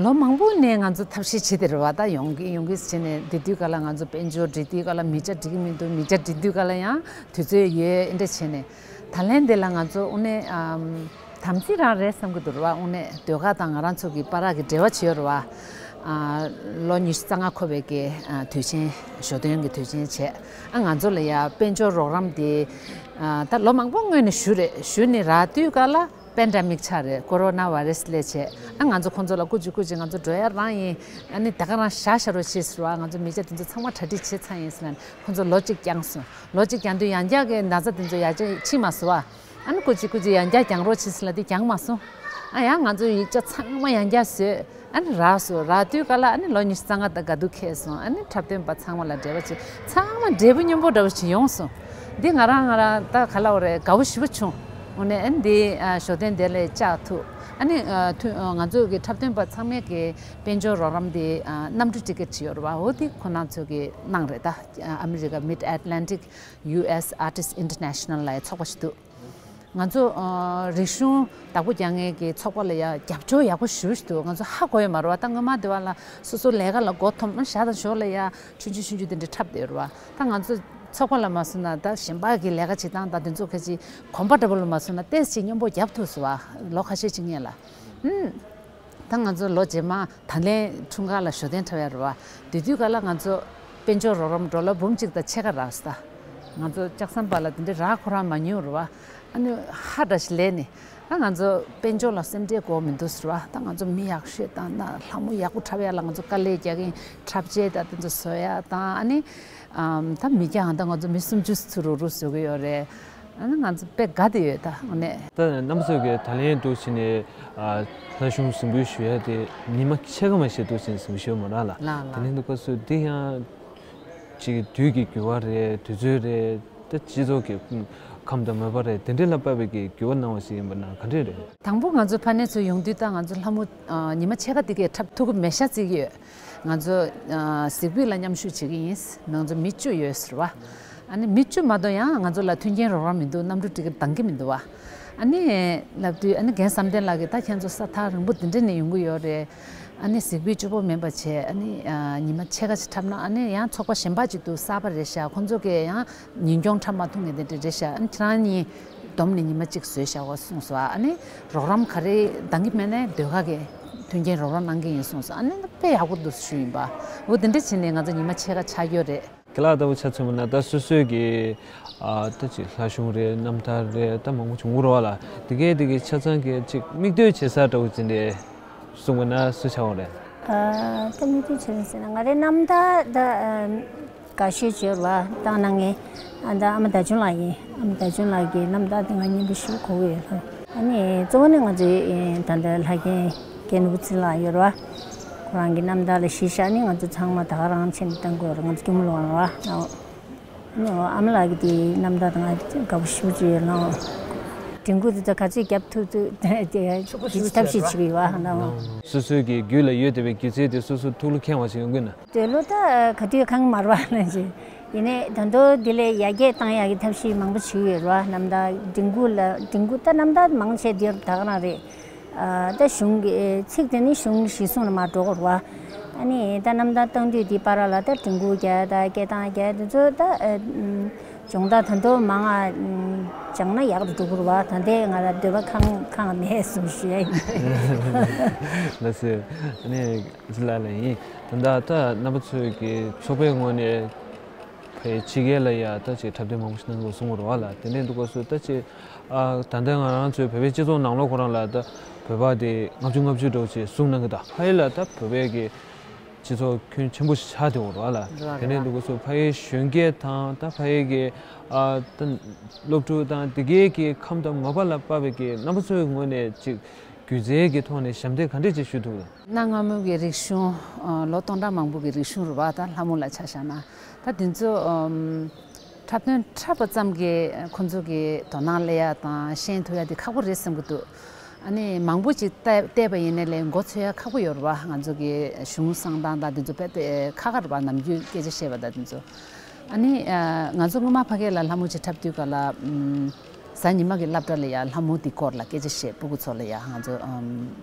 ལོ་མང་པོ་ནས་ང་ཚོ་ཐབས་ཤེས་བྱེད་དེ་རེད་བ། ད་ཡོང་གི་ཡོང་གི་བྱས་ནས་དེ་དུས་ག་ལ་ང་ཚོ་དཔལ་འབྱོར་འགྲིག་དུས་ག་ལ་མི་སྐྱ་འགྲིག་གི་མི་འདུག་མི་སྐྱ་འགྲིག་དུས་ག་ལ་ཡང་དུས་ཚོད་ཡོད་ཨེ་འདྲ་བྱས་ནས་ད་ལན་དེ་ལ་ང་ཚོ་དངོས་གནས་ཨམ་ དམ་ཚིག་རང་རེད་བསམ་གྱི་འདུག་ར་བ། དངོས་གནས་ཟློས་གར་དང་ང་རང་ཚོ་གི་བར་གྱི་འབྲེལ་བ་བྱེད་ཡོད་ར་བ། ཨ། ལོ་ཉི་ཤུ་རྩ་ལྔ་འཁོར་བའི་གི་ཨ་དུས་ཆེན། ཞོ་སྟོན་གྱི་དུས་ཆེན་བྱས། ཨ། ང་ཚོ་ལ་ཡ་དཔལ་འབྱོར་རོགས་རམ་དེ་ཨ་ད་ལོ་མང་པོ་སྔོན་ནས་ཞུ་རེད། ཞུས་ནས་རག་དུས་ག་ལ་པེན་ཌེ་མིག་ཆགས་རེད། ཀོ་རོ་ན་བྷའི་རེ་སི་སླེབས་བྱས། ཨ། ང་ཚོ་ཁོང་ཚོ་ལ་སྐུ་མཁྱེན་སྐུ་མཁྱེན། ང་ཚོ་འགྲོ་ཡ་རང་ཡིན། ཨ་ནི་ད་ག་རང་བཞག་བཞག་རོགས་བྱེད་ཟེར་བ། ང་ཚོ་མི་སྐྱ་དེ་ཚོ་ཚང་མ་གྲ་སྒྲིག་བྱེད་ཚར་ཡིན་ཟེར་ནས་ཁོང་ཚོ་ལོ་གཅིག་བསྐྱངས་སོང་། ལོ་གཅིག་བསྐྱངས་དུས་ཡང་བསྐྱར་གྱི་ན་ཚ་དེ་ཚོ་ཡར་རྒྱས་ཕྱིན་མ་སོང་བ། ཨ་ནི་སྐུ་མཁྱེན་སྐུ་མཁྱེན་ཡང་བསྐྱར་བསྐྱང་རོགས་བྱེད་ཟེར་ལབ་དུས་བསྐྱངས་མ་སོང་། ཨ། ཡང་ང་ཚོ་ཡིག་ཆ་ཚང་མ་ཡང་བསྐྱར་བཟོས། ཨ་ནི་རག་སོང་། རག་དུས་ག་ལ་ཨ་ནི་ལོ་ཉི་ཤུ་རྩ་ལྔ་ད་དགའ་སྡུག་འཁེལ་སོང་། ཨ་ནི་འཁྲབ་སྟོན་པ་ཚང་མ་ལ་འབྲེལ་བ་བྱེད། ཚང་མ་འབྲས་བུ་སྙོམས་པོ་འདྲ་བོ་ཞིག་ཡོང་སོང་། འདི་ང་རང་ང་རང་ད་ག་ལབ་དགོས་རེད། དགའ་བོ་ཞེ་པོ་བྱུང་། དངོས་གནས་ཨ་ནི་འདི་ཨ་ཞོ་སྟོན་དེ་ལ་བཅར་ཐུབ། ཨ་ནི་ཨ་ཐུ་ཨ་ང་ཚོ་གི་འཁྲབ་སྟོན་པ་ཚང་མས་གི་དཔལ་འབྱོར་རོགས་རམ་དེ་ཨ་གནམ་གྲུ་ཊི་ཀེ་ཊི་ཅིག་ཡོད་རེད་བ། འོ་དེ་ཁོ་རང་ཚོ་གིས་གནང་རེད། ད་ཨ་ཨ་མི་རི་ཀ་Mid Atlantic U S Artists International ལབ་ཡ་ཚོགས་པ་ཞིག་འདུག་ང་ཚོ་ཨ་རིག་གཞུང་བདག་པོ་རྒྱག་མཁན་གྱི་ཚོགས་པ་ལ་ཡ་རྒྱབ་སྐྱོར་ཡག་པོ་ཞེ་པོ་ཞིག་འདུག་ང་ཚོ་ཧ་གོ་ཡོད་མ་རེད་བ། ད་སྔོན་མ་དེ་བ་ལ་སོ་སོ་ལས་ཀ་ལ་མགོ་འཐོམ། ཨ་ནི་ཞག་དང་ཞོགས་ལ་ཡ་ཆུང་ཆུང་ཆུང་ཆུང་དེ་འདྲ་འཁྲབ་བསྡད་ཡོད་རེད་བ། ད་ང་ཚོ་ཚོགས་པ་ལ་མ་སོང་ན་ད་གཞན་པ་གི་ལས་ཀ་བྱེད་སྟངས་དང་དེ་ཚོ་ཁ་ཅིག་གོམ་པ་འདྲ་པོ་ལ་མ་སོང་ན་ཏོག་ཙམ་སྙོམས་པོ་རྒྱབ་ཐུབ་སོང་བ། ལོ་ཁ་ཤས་ཅིག་སྔོན་ལ། ཨུམ། ད་ང་ཚོ་ལོ་རྗེས་མ་ད་ལན་འཁྲུངས་སྐར་ལ་ཞོ་སྟོན་འཁྲབ་ཡ་རེད་བ། དེ་དུས་ག་ལ་ང་ཚོ་དཔལ་འབྱོར་རོགས་རམ་ཌོ་ལར་འབུམ་གཅིག་དང་ཕྱེད་ཀ་རག་སོང་། ད་ང་ཚོ་ལྕགས་ཟམ་པ་ལ་དེ་འདྲ་རག་ཁོ་རང་མ་མྱོང་རེད་བ། ཨ་ནི་ཧ་འདྲ་ཞིག་ལས་ནས། ཨ། ང་ཚོ་དཔལ་འབྱོར་ལ་སེམས་ཁྲལ་དགོས་མི་འདུག་ཟེར་བ། ད་ང་ཚོ་མི་ཡག་ཤོས་དང་ན་ལྷ་མོ་ཡག་པོ་འཁྲབ་ཡ་ལ་ང་ཚོ་དཀའ་ལས་རྒྱག་གིན། འཁྲབ་ཆས་དང་དེ་ཚོ་བཟོ་ཡ་དང་། ཨ་ནི་ཨམ་ད་མི་རྒྱ་ཧང་ད་ང་ཚོ་མི་སུམ་ཅུ་ཚུར་རུག་རུག་བཟོ་གི་ཡོད་རེད། ཨ་ནི་ང་ཚོ་དཔེ་དགའ་བསྡད་ཡོད་ད་དངོས་གནས། ད་རྣམ་པ་ཚོས་ཀྱི་ད་ལན་འདུག་བྱས་ནས་ཨ་ལྷ་གཞུང་གཟིགས་འབུལ་ཞུ་ཡ་དེ་ཉི་མ་ཕྱེད་ཀ་མ་ཞིག་འདུག་བྱས་ནས་གཟིགས་འབུལ་ཞུ་ཡ་མ་རག་ལ། ལགས་ལགས། དེ་ནས་འདུག་སྐབས་སུ་འདི་ཡང་ཅིག་དུས་ཀྱི་འགྱུར་བ་རེད། དུས་ཚོད་རེད། ད་སྤྱི་ཚོགས་ཀྱི་ཁམས་དང་མོས་པ་རེད། དེ་འདྲ་ལ་དཔག་པའི་གི་འགྱུར་བ་གནང་བ་ཞིག་ཡིན་པ་ན་ག་འདྲས་རེད། དང་པོ་ང་ཚོ་ཕ་ནས་ཚུར་ཡོང་དུས་ད་ང་ཚོ་ལྷ་མོ་ཨ་ཉི་མ་ཕྱེད་ཀ་དེ་གས་འཁྲབ་ཐུབ་ཀྱི་མེད་ཤག་བརྩི་གི་ཡོད། ང་ཚོ་ཨ་གཟིགས་འབུལ་ལ་མཉམ་ཞུགས་བྱེད་ཀྱི་ཡིན། ང་ཚོ་མི་བཅུ་ཡོད་ཟེར་བ། ཨ་ནི་མི་བཅུ་མ་གཏོགས་ཡང་ང་ཚོ་ལ་མཐུན་རྐྱེན་རོགས་རམ་མི་འདུག་གནམ་གྲུ་ཊི་ཀེ་ཊི་འདང་གི་མི་འདུག་བ། ཨ་ནི་ལབ་དུས་ཨ་ནི་རྒན་བསམ་གཏན་ལགས་ཀྱིས་ད་ཁྱེད་ཚོ་ས་ཐག་རིང་པོ་འདི་འདྲ་ནས་ཡོང་གི་ཡོད་རེད། ཨ་ནི་གཟིགས་འབུལ་གཅིག་པོ་མིན་པ་བྱས། ཨ་ནི་ཨ་ཉི་མ་ཕྱེད་ཀ་ཞིག་འཁྲབ་ན། ཨ་ནི་ཡང་ཚོགས་པ་གཞན་པ་ཅིག་འདུག་གསར་པ་རེད་ཤག་ཁོང་ཚོ་གིས་ཡང་ཉིན་གུང་འཁྲབ་མ་ཐུབ་མཁན་དེ་འདྲ་རེད་ཤག་ཨ་ནི་ཁྱེད་རང་གཉིས་བསྡོམས་ནས་ཉི་མ་གཅིག་བཟོས་བཞག་གོ་གསུངས་སོང་བ། ཨ་ནི་རོགས་རམ་ག་རེ་འདང་གི་མེད་ནའི་ཟློས་གར་གྱི་མཐུན་རྐྱེན་རོགས་རམ་གནང་གི་ཡིན་གསུངས་སོང་། ཨ་ནི་དཔེ་ཡག་པོ་འདུག་ཞུ་ཡིན་པ། འོ་དེ་འདྲ་བྱས་ནས་ང་ཚོ་ཉི་མ་ཕྱེད་ཀ་ཆགས་ཡོད་རེད། ཁྱེད་ལ་ལྟ་བུ་ཆ་མཚོན་པ་ན་ད་སོ་སོའི་གི་ཨ་ད་ཅིག་ལྷ་གཞུང་རེད། རྣམ་ཐར་རེད། ད་མང་པོ་བྱུང་གི་རེད་བ་ལ། དེ་གས་དེ་གས་ཆ་ཚང་གི་ཅིག་མིག་ལྟོས་བྱེད་ས་འདྲ་བོ་ཅིག་འདྲ་གསུངས་པ་ན་སུ་ཆགས་པ་རེད། ཨ་ད་མིག་ལྟོས་བྱེད་ས་ཟེར་ན་ང་རའི་རྣམ་ཐར་ད་ཨ་དགའ་ཤོས་བརྗོད་པ་བཏང་ན་ངས་ཨ་ད་ཨ་མ་ཟླ་ཆུང་ལགས་ཡིན། ཨ་མ་ཟླ་ཆུང་ལགས་ཀྱི་རྣམ་ཐར་དེ་ང་སྙན་པོ་ཞེ་པོ་གོ་གི་ཡོད་ལ། ཨ་ནི་གཙོ་བོ་ནི་ང་ཚོའི་ཨེ་ད་ལྟ་ལྷ་རྒན་རྒན་ནོར་བུ་ཚེ་རིང་ལགས་ཡོད་རེད་བ། ཁོ་རང་གི་རྣམ་ཐར་ལ་གཞི་བཞག་ནས་ང་ཚོ་ཚང་མ་ད་ག་རང་ཆེད་དུ་བཏང་དགོས་རེད། ང་ཚོ་སྐྱོར་མོ་ལོག་རེད་བ། ཨ་ནི་ཨ་མ་ལགས་ཀྱི་དེའི་རྣམ་ཐར་དང་དགའ་པོ་ཞེ་པོ་ཅིག་ཡོད་ལ། དྲན་སྐུལ་དེ་ཚོ་ག་ཚོད་རྒྱབ་ཐུབ་ཐུབ་དེ་ཐབས་ཤེས་བྱེད་ཀྱི་ཡོད་བ། སོ་སོའི་གི་རྒྱུད་ལ་ཡོད་བསྡད་པའི་སྒྱུ་རྩལ་དེ་སོ་སོ་ཐུགས་ལ་འཁྱེར་བ་ཞིག་ཡོང་གི་ན། འདོད་བློ་ད་ག་དུས་གང་མར་བ་ལ་ཅི། ཡིན་ནའི་ད་དུང་འདི་ལས་ཡར་རྒྱས་བཏང་ཡག་གི་ཐབས་ཤེས་མང་པོ་བྱེད་ཀྱི་ཡོད་རེད་བ། རྣམ་ཐར་འབྲི་འགོད་ལ་འབྲི་འགོད་ད་རྣམ་ཐར་མང་ཆེ་འདིར་ད་ག་རང་རེད། ཨ་ད་གཞུང་གི་ཚིག་དེ་ནི་གཞུང་གཞི་བཟུང་ལ་མར་འགྲོ་དགོས་རེད་བ། ཨ་ནི་ད་རྣམ་ཐར་བཏང་དུས་འདི་བར་ལ་ད་འབྲི་འགོད་རྒྱག་ད་སྐད་གཏོང་རྒྱག་དེ་ཚོ་ད་ཨ་སྦྱོང་བརྡར་ད་དུང་མང་ང་སྦྱངས་ན་ཡག་ཏུ་འགྲོ་གི་རེད་བ། ད་ལྟའི་ང་ལ་འདོད་པ་ཁེངས་ཁེངས་མེད་གསུངས་ཞུ་ཡ་ཡིན། ལགས་སོ། ཨ་ནི་ལགས་ལགས་ཡིན། ད་ལྟ་ད་རྣམ་པ་ཚོས་ཀྱི་ཚོགས་པའི་ངོས་ནས་ཕ་གི་ཕྱི་རྒྱལ་ལ་ཡ་ད་ཅིག་འཁྲབ་སྟོན་མང་པོ་ཞིག་གནང་དགོས་གསུངས་པ་རེད་བ་ལ། དེ་འདྲའི་འདུག་སྐབས་སུ་ད་ཅིག་ཨ་ད་ལྟ་ང་རང་ཚོའི་བོད་པའི་སྤྱི་ཚོགས་ནང་ལོགས་ཁོ་རང་ལ་ད་བོད་པ་དེ་ལྔ་བཅུ་ལྔ་བཅུ་འདྲ་བོ་ཅིག་གསུངས་གནང་གི། ད་ཕ་གི་ལ་ད་བོད་པའི་གི་སྤྱི་ཚོགས་ཁྱོན་ཆེན་པོ་ཞིག་ཆགས་བསྡད་ཡོད་རེད་བ་ལ། རེད་བ། དེ་འདྲའི་འདུག་སྐབས་སུ་ཕ་གིའི་གཞོན་སྐྱེས་དང་ད་ཕ་གི་གི་ཨ་ད་སློབ་ཕྲུག་དང་དེ་གའི་གི་ཁམས་དང་མོས་པ་ལ་དཔག་པའི་གི་རྣམ་པ་ཚོའི་ངོས་ནས་ཅིག་སྒྱུ་རྩལ་གྱི་ཐོག་ནས་ཞབས་འདེགས་ག་འདྲས་ཅིག་ཞུ་ཐུབ། གནའ་སྔ་མོའི་གི་རིག་གཞུང་ཨ་ལོ་སྟོང་ཕྲག་མང་པོ་གི་རིག་གཞུང་རེད་བ། ད་ལྷ་མོ་ལ་ཆ་བཞག་ན་ད་དེ་ཚོ་ཨམ་འཁྲབ་སྟོན་འཁྲབ་པ་ཙམ་གྱིས་ཁོང་ཚོ་གི་དོ་སྣང་སླེབས་ཡ་དང་ཤེས་ཐུབ་ཡ་དེ་ཁག་པོ་རེད་བསམ་གྱི་འདུག་ཨ་ནི་མང་པོ་ཅིག་བལྟ་བལྟས་པ་ཡིན་ནའི་ལས་མགོ་ཚོས་ཡ་ཁག་པོ་ཡོད་རེད་བ། ང་ཚོ་གི་གཞུང་བསྲང་སྟངས་དང་དེ་ཚོ་དཔེ་དཔེ་ཁག་ཁག་རེད་བ། ནམ་རྒྱུན་སྐད་ཆ་བཤད་པ་དང་དེ་ཚོ། ཨ་ནི་ཨ་ང་ཚོ་སྔོན་མ་ཕ་གི་ལ་ལྷ་མོ་ཅིག་འཁྲབ་དུས་ག་ལ་ཨམ་གཟའ་ཉི་མ་གི་སློབ་གྲྭ་ལ་ཡ་ལྷ་མོ་དེ་སྐོར་ལ་སྐད་ཆ་བཤད། སྤུ་གུ་ཚོ་ལ་ཡ་ང་ཚོ་ཨམ་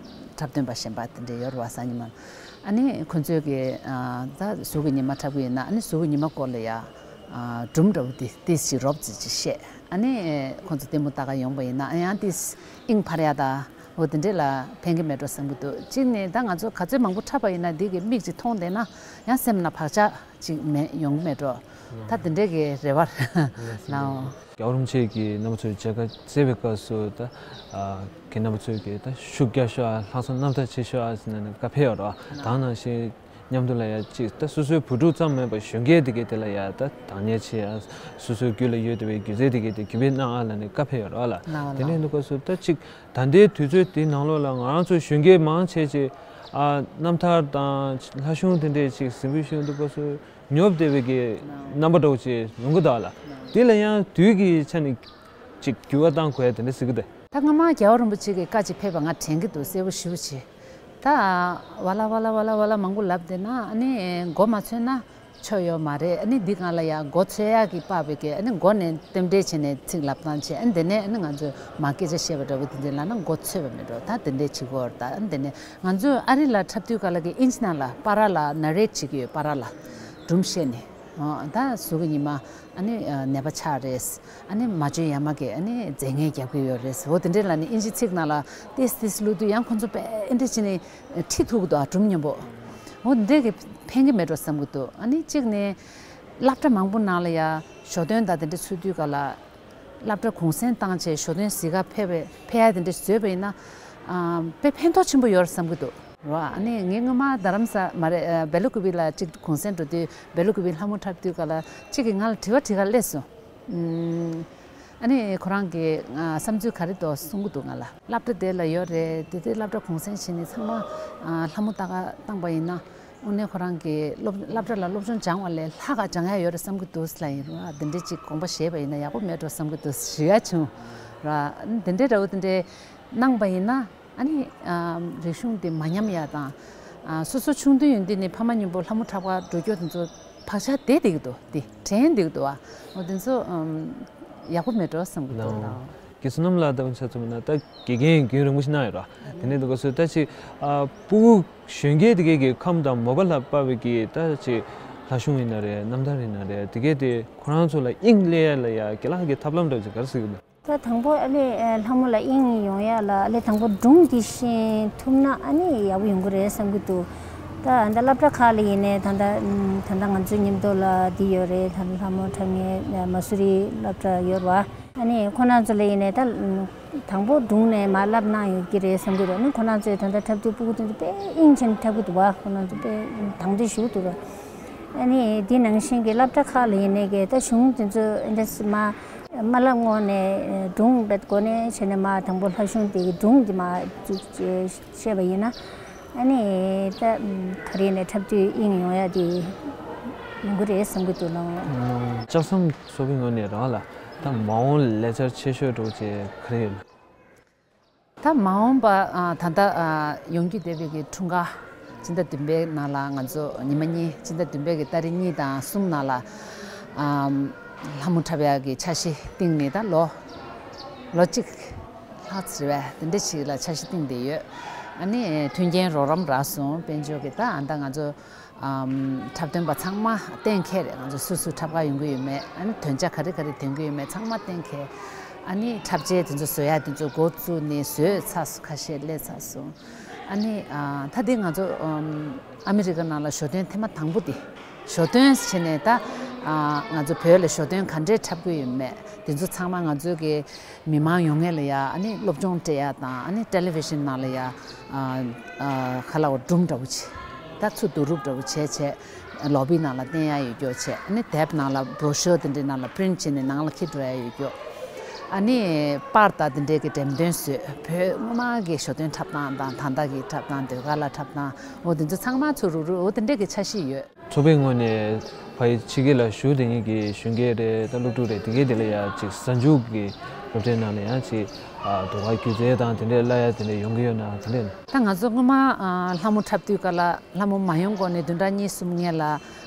འཁྲབ་སྟོན་པ་གཞན་པ་དེ་འདྲ་ཡོད་རེད་བ། གཟའ་ཉི་མ། ཨ་ནི་ཁོ་ཚོས་གི་ཨ་ད་གཟུགས་ཀྱི་ཉི་མ་འཁྲབ་གི་ཡིན་ན་ཨ་ནི་གཟུགས་ཀྱི་ཉི་མ་སྐོར་ལ་ཡ་ སྒྲུང་འདྲ་བོ་དེ་ཏིས་ཞིག་རོབ་ཙམ་ཅིག་བཤད། ཨ་ནི་ཁོང་ཚོ་ལྟད་མོ་ལྟ་ག་ཡོང་པ་ཡིན་ན་ཡང་ཏིས་དབྱིངས་འཕར་ཡ་ད་འོ་དེ་འདྲས་ལ་ཕན་གི་མེད་འགྲོ་བསམ་གི་འདུག་གཅིག་ནས་ད་ང་ཚོ་ག་ཚོད་མང་པོ་འཁྲབ་པ་ཡིན་ན་འདི་གི་མིག་ཅིག་མཐོང་བསྡད་ན་ཡང་སེམས་ལ་བག་ཆགས་ཅིག་མེད་ཡོང་གི་མེད་འགྲོ། ད་དེ་འདྲས་གི་རེ་བ་ལའོ། རྒྱལ་བ་རིན་པོ་ཆེ་གིས་རྣམ་པ་ཚོའི་མཇལ་ཁ་བསྩལ་བའི་སྐབས་སུ་ད་གི་རྣམ་པ་ཚོས་གི་ད་ཤུགས་རྒྱག་ཤོག་ཨ། ལྷག་བསམ་རྣམ་དག་བྱེད་ཤོག་ཨ་ཟེར་ནས་ནི་བཀའ་ཕེབས་ཡོད་རེད་བ། ད་ནང་བཞིན་མཉམ་དུ་ལ་ཡ་གཅིག་ད་སོ་སོའི་བུ་ཕྲུག་ཙམ་མིན་པར་གཞོན་སྐྱེས་དེ་གས་དེ་ལ་ཡ་ད་དང་ཉེ་ཆེ་ཨ། སོ་སོའི་རྒྱུད་ལ་ཡོད་བསྡད་པའི་སྒྱུ་རྩལ་དེ་གས་དེ་གུས་པས་གནང་ཨ་ལ་ནི་བཀའ་ཕེབས་ཡོད་རེད་བ་ལ། ལའོ་དེ་ལའོ། ནས་འདུག་སྐབས་སུ་ད་གཅིག་ད་ལྟའི་དུས་ཚོད་དེའི་ནང་ལོགས་ལ་ང་རང་ཚོ་གཞོན་སྐྱེས་མང་ཆེ་ཆེ་ཨ། རྣམ་ཐར་དང་ལྷ་གཞུང་དེ་འདྲས་ཅིག་གཟིགས་འབུལ་ཞུ་འདུག་སྐབས་སུ་ཉོབ་བསྡད་པའི་གི་རྣམ་པ་འདྲ་བོ་ཅིག་ཡོང་གི་འདུག་ལ། དེ་ལ་ཡང་དུས་ཀྱི་ཆ་ནས་ཅིག་འགྱུར་བ་བཏང་དགོས་ཡ་དེ་འདྲ་ཟེར་གི་འདུག་ད་སྔ་མ་རྒྱལ་བ་རིན་པོ་ཆེ་གི་བཀའ་ཅིག་ཕེབས་པ་ང་དྲན་གི་འདུག་གསལ་པོ་ཞེ་པོ་ཅིག་ད་ཝ་ལ་ཝ་ལ་ཝ་ལ་ཝ་ལ་མང་པོ་ལབ་བསྡད་ན་ཨ་ནི་མགོ་མ་ཚོས་ན་ཆོ་ཡོད་མ་རེད། ཨ་ནི་འདི་སྒང་ལ་ཡ་མགོ་ཚོས་ཡག་གི་དཔག་པའི་གི་ཨ་ནི་མགོ་ནས་རྟེན་འབྲེལ་བྱས་ནས་ཚིག་ལབ་སྟངས་བྱས། ཨ་ནི་དེ་ནས་ཨ་ནི་ང་ཚོས་མ་སྐད་ཆ་བཤད་པ་འདྲ་བོ་དེ་འདྲ་ལབ་ན་མགོ་ཚོས་པ་མེད་འགྲོ། ད་དེ་འདྲ་བྱེད་དགོས་རེད། ད་ཨ་ནི་དེ་ནས་ང་ཚོས་ཨ་རི་ལ་འཁྲབ་དུས་ག་ལ་གི་ཨིན་ཇི་ནང་ལ་པ་ར་ལ་ན་རེཊ་བྱེད་ཀྱི་ཡོད། པ་ར་ལ་སྒྲུང་བཤད་ནས་ཨོ་ད་གཟུགས་ཀྱི་ཉི་མ་ཨ་ནི་ནད་པ་ཆགས་རེད། ཨ་ནི་མ་བཅོས་ཡ་མ་གི་ཨ་ནི་རྫས་ངན་རྒྱབ་ཀྱི་ཡོད་རེད། འོ་དེ་འདྲ་ལབ་ནས་ཨིན་ཇི་ཚིག་ནང་ལ་ཏིས་ཏིས་བླུགས་དུས་ཡང་ཁོ་ཚོ་དཔེ་ཨེ་འདྲ་བྱས་ནས་ཁྲིད་ཐུབ་ཀྱི་འདུག་ཨ་སྒྲུང་སྙན་པོ། འོ་འདི་འདྲས་ཀྱི་ཕན་གྱི་མེད་འགྲོ་བསམ་གྱི་འདུག་ཨ་ནི་གཅིག་ནས་སློབ་གྲྭ་མང་པོ་ནང་ལ་ཡ་ཞོ་སྟོན་དང་དེ་འདྲ་ཚུད་དུས་ག་ལ་སློབ་གྲྭ་གུང་སེང་བཏང་བྱས་ཞོ་སྟོན་གཟིགས་ག་ཕེབས་པའི་ཕེབས་ཡ་དེ་འདྲ་བཟོས་པ་ཡིན་ན་ཨ་དཔེ་ཕན་ཐོགས་ཆེན་པོ་ཡོད་རེད་བསམ་གྱི་འདུག་ར། ཨ་ནི་ངས་སྔོན་མ་རྡ་རམ་ས་མ་རེད་ཨ་སྦེ་ལ་ཀུ་པི་ལ་གཅིག་གུང་སེང་འགྲོ་དུས་སྦེ་ལ་ཀུ་པི་ལྷ་མོ་འཁྲབ་དུས་ག་ལ་གཅིག་གིས་ང་ལ་དྲི་བ་དྲི་ག་སླེབས་སོང་། ཨ་ནི་ཁོ་རང་གི་བསམ་ཚུལ་ག་རེ་འདུག་གསུང་གི་འདུག་ང་ལ། སློབ་གྲྭ་དེ་ལ་ཡོད་རེད། དེ་དེ་སློབ་གྲྭ་གུང་སེང་བྱས་ནས་ཚང་མ་ལྷ་མོ་ལྟ་ག་བཏང་པ་ཡིན་ན་དངོས་གནས་ཁོ་རང་གི་སློབ་སློབ་གྲྭ་ལ་སློབ་སྦྱོང་སྦྱང་བ་ལས་ལྷག་ག་སྦྱང་ཡ་ཡོད་རེད་བསམ་གི་འདུག་ལབ་ཡིན་ར། དེ་འདྲའི་ཅིག་དགོངས་པ་བཞེས་པ་ཡིན་ན་ཡག་པོ་མེད་འགྲོ་བསམ་གི་འདུག་ཞུ་ཡ་བྱུང་ར། དེ་འདྲའི་འདྲ་བོ་དེ་འདྲའི་གནང་པ་ཡིན་ན། ཨ་ནི་ཨ་རིག་གཞུང་དེ་མ་ཉམས་ཡ་དང་། ཨ་སོ་སོ་ཆུང་དུས་ཡོང་དུས་ནས་ཕ་མ་མཉམ་པོ་ལྷ་མོ་འཁྲབ་ག་འགྲོ་རྒྱུ་དེ་ཚོ་བག་ཆགས་བསྡད་བསྡད་ཀྱི་འདུག་དེ་དྲན་བསྡད་ཀྱི་འདུག་ཨ། འོ་དེ་ཚོ་ཨམ་ཡག་པོ་མེད་འགྲོ་བསམ་གྱི་འདུག་ལགས། དགེ་བསོད་ནམས་ལགས་ལྟ་བུ་ཆ་མཚོན་ན་ད་དགེ་རྒན་རྒྱུན་རིང་པོ་ཞིག་གནང་ཡོད་ར། དེ་ནས་འདུག་ག་སོ་ད་ཅིག་ཨ་སྤུ་གུ་གཞོན་སྐྱེས་དེ་གས་ཀྱི་ཁམས་དང་མོས་པ་ལ་དཔག་པའི་གི་ད་ཅིག་ལྷ་གཞུང་ཡིན་ན་རེད། རྣམ་ཐར་ཡིན་ན་རེད། དེ་གས་དེ་ཁོ་རང་ཚོ་ལ་དབྱིངས་སླེབས་ཡ་ལ་ཡ་རྒན་ལགས་ཀྱི་ཐབས་ལམ་འདྲ་བོ་ཅིག་ག་རེ་ཟེར་གྱི་འདུག་ད་དང་པོ་ཨ་ལས་ལྷ་མོ་ལ་དབྱིངས་ཡོང་ཡ་ལ་ཨ་ལས་དང་པོ་སྒྲུང་འདི་ཤེས་ཐུབ་ན་ཨ་ནི་ཡག་པོ་ཡོང་གི་རེད་བསམ་གྱི་འདུག་ད་ད་སློབ་གྲྭ་ཁག་ལ་ཡིན་ནའི་ད་ད་ད་ད་ང་ཚོའི་མཉམ་དུ་ལ་འདི་ཡོད་རེད། ད་ལྷ་མོ་འཁྲབ་མཁན་མ་སུ་རི་སློབ་གྲྭ་ཡོད་རེད་བ། ཨ་ནི་ཁོ་རང་ཚོ་ལ་ཡིན་ནའི་ད་དང་པོ་སྒྲུང་ནས་མར་བསླབ་གནང་ཡོད་ཀྱི་རེད་བསམ་གྱི་འདུག་ཨ་ནི་ཁོ་རང་ཚོས་ད་ད་འཁྲབ་དུས་སྤུ་གུ་དེ་ཚོ་དཔེ་དབྱིངས་ཆེན་འཁྲབ་གི་འདུག་བ། ཁོ་རང་ཚོ་དཔེ་དང་དོད་ཞུ་གི་འདུག་ར། ཨ་ནི་འདི་ནང་བཞིན་གྱི་སློབ་གྲྭ་ཁག་ལ་ཡིན་ནའི་གི་ད་གཞུང་དེ་ཚོ་ཨེ་འདྲ་སི་མ་མ་བསླབ་སྔོན་ནས་སྒྲུང་རྦད་གོ་ནས་བྱས་ནས་མ་དང་པོ་ལྷ་གཞུང་དེ་གི་སྒྲུང་དེ་མ་བཅུག་བྱས་བཤད་པ་ཡིན་ན་ཨ་ནི་ད་ག་རེ་ནས་འཁྲབ་དུས་དབྱིངས་ཡོང་ཡ་དེ་ཡོང་གི་རེད་བསམ་གྱི་འདུག་ལགས། ལྕགས་ཟམ་ཚོགས་པའི་ངོས་ནས་རང་ལ་ད་མ་འོངས་ལས་འཆར་ཆེ་ཤོས་འདྲ་བོ་ཅིག་ག་རེ་ཡོད། ད་མ་འོངས་པ་ཨ་ད་ལྟ་ཨ་ཡོང་རྒྱུ་བསྡད་པའི་གི་འཁྲུངས་སྐར་སྤྱི་ཟླ་བདུན་པའི་ནང་ལ་ང་ཚོ་ཉི་མ་གཉིས་སྤྱི་ཟླ་བདུན་པའི་གི་ཏ་རིག་གཉིས་དང་གསུམ་ནང་ལ་ཨམ་ལྷ་མོ་འཁྲབ་ཡག་གི་འཆར་གཞི་བཏིང་ནས་ད་ལོ་ལོ་གཅིག་ལྷག་ཙམ་རེད་པས། དེ་འདྲ་ཞིག་ལ་འཆར་གཞི་བཏིང་བསྡད་ཡོད། ཨ་ནི་མཐུན་རྐྱེན་རོགས་རམ་རག་སོང་། དཔལ་འབྱོར་གི་ད་ཨ་ད་ང་ཚོ་ཨམ་འཁྲབ་སྟོན་པ་ཚང་མ་གཏན་འཁེལ་རེད། ང་ཚོ་སུ་སུ་འཁྲབ་ག་ཡོང་གི་ཡོད་མེད། ཨ་ནི་དོན་བྱ་ག་རེ་ག་རེ་འདོན་གི་ཡོད་མེད་ཚང་མ་གཏན་འཁེལ། ཨ་ནི་འཁྲབ་ཆས་དེ་ཚོ་བཟོ་ཡ་དེ་ཚོ་འགོ་བཙུགས་ནས་བཟོས་ཚར་སོང་། ཁ་ཤས་སླེབས་ཚར་སོང་། ཨ་ནི་ཨ་ད་དེ་ང་ཚོ་ཨམ་ཨ་མི་རི་ཀ་ནང་ལ་ཞོ་སྟོན་ཐེངས་མ་དང་པོ་དེ་ཞོ་སྟོན་བྱས་ནས་ད་ཨ་ང་ཚོ་བོད་ལ་ཞོ་སྟོན་ག་འདྲས་འཁྲབ་གི་ཡོད་མེད་དེ་ཚོ་ཚང་མ་ང་ཚོ་གི་མི་མང་ཡོང་ངེས་ལ་ཡ་ཨ་ནི་སློབ་སྦྱོང་སྤྲད་ཡ་དང་ཨ་ནི་ཊེ་ལི་བི་ཤན་ནང་ལ་ཡ་ཨ་ཨ་ཁ་ལག་སྒྲུང་འདྲ་བོ་བྱས་ད་ཚུར་བསྡུ་རུབ་འདྲ་བོ་བྱས་བྱས་ལོ་བི་ནང་ལ་བསྟན་ཡ་ཡོད་རྒྱུ་བྱས་ཨ་ནི་དེབ་ནང་ལ་བྷྲོ་ཤོ་དེ་འདྲའི་ནང་ལ་པི་རིན་ཊི་བྱས་ནས་ནང་ལ་འཁྱེར་འགྲོ་ཡ་ཡོད་རྒྱུ། ཨ་ནི་པར་དང་དེ་འདྲའི་གི་འགྲེམས་སྟོན་བཟོས། བོད་སྔོན་མ་གི་ཞོ་སྟོན་འཁྲབ་སྟངས་དང་ད་ལྟ་གི་འཁྲབ་སྟངས་ཟློས་གར་ལ་འཁྲབ་སྟངས་འོ་དེ་ཚོ་ཚང་མ་ཚུར་རུབ་རུབ་འོ་དེ་འདྲའི་གི་འཆར་གཞི་ཡོད། ཚོགས་པའི་ངོས་ནས་ཕ་ཡི་ཕྱི་རྒྱལ་ལ་བཞུགས་བསྡད་མཁན་གྱི་གཞོན་སྐྱེས་རེད་ད་སློབ་ཕྲུག་རེད་དེ་གས་དེ་ལ་ཡ་ཅིག་གཟའ་མཇུག་གི་སློབ་གྲྭའི་ནང་ལ་ཡང་ཅིག་ཨ་ཟློས་གར་སྒྱུ་རྩལ་དང་དེ་འདྲས་བསླབ་ཡ་དེ་འདྲས་ཡོང་གི་ཡོད་ན་ག་འདྲས། ད་ང་ཚོ་སྔོན་མ་ཨ་ལྷ་མོ་འཁྲབ་དུས་སྐབས་ལ་ལྷ་མོ་མ་ཡོང་གོང་ནས་བདུན་ཕྲག་གཉིས་གསུམ་སྔོན་ལ་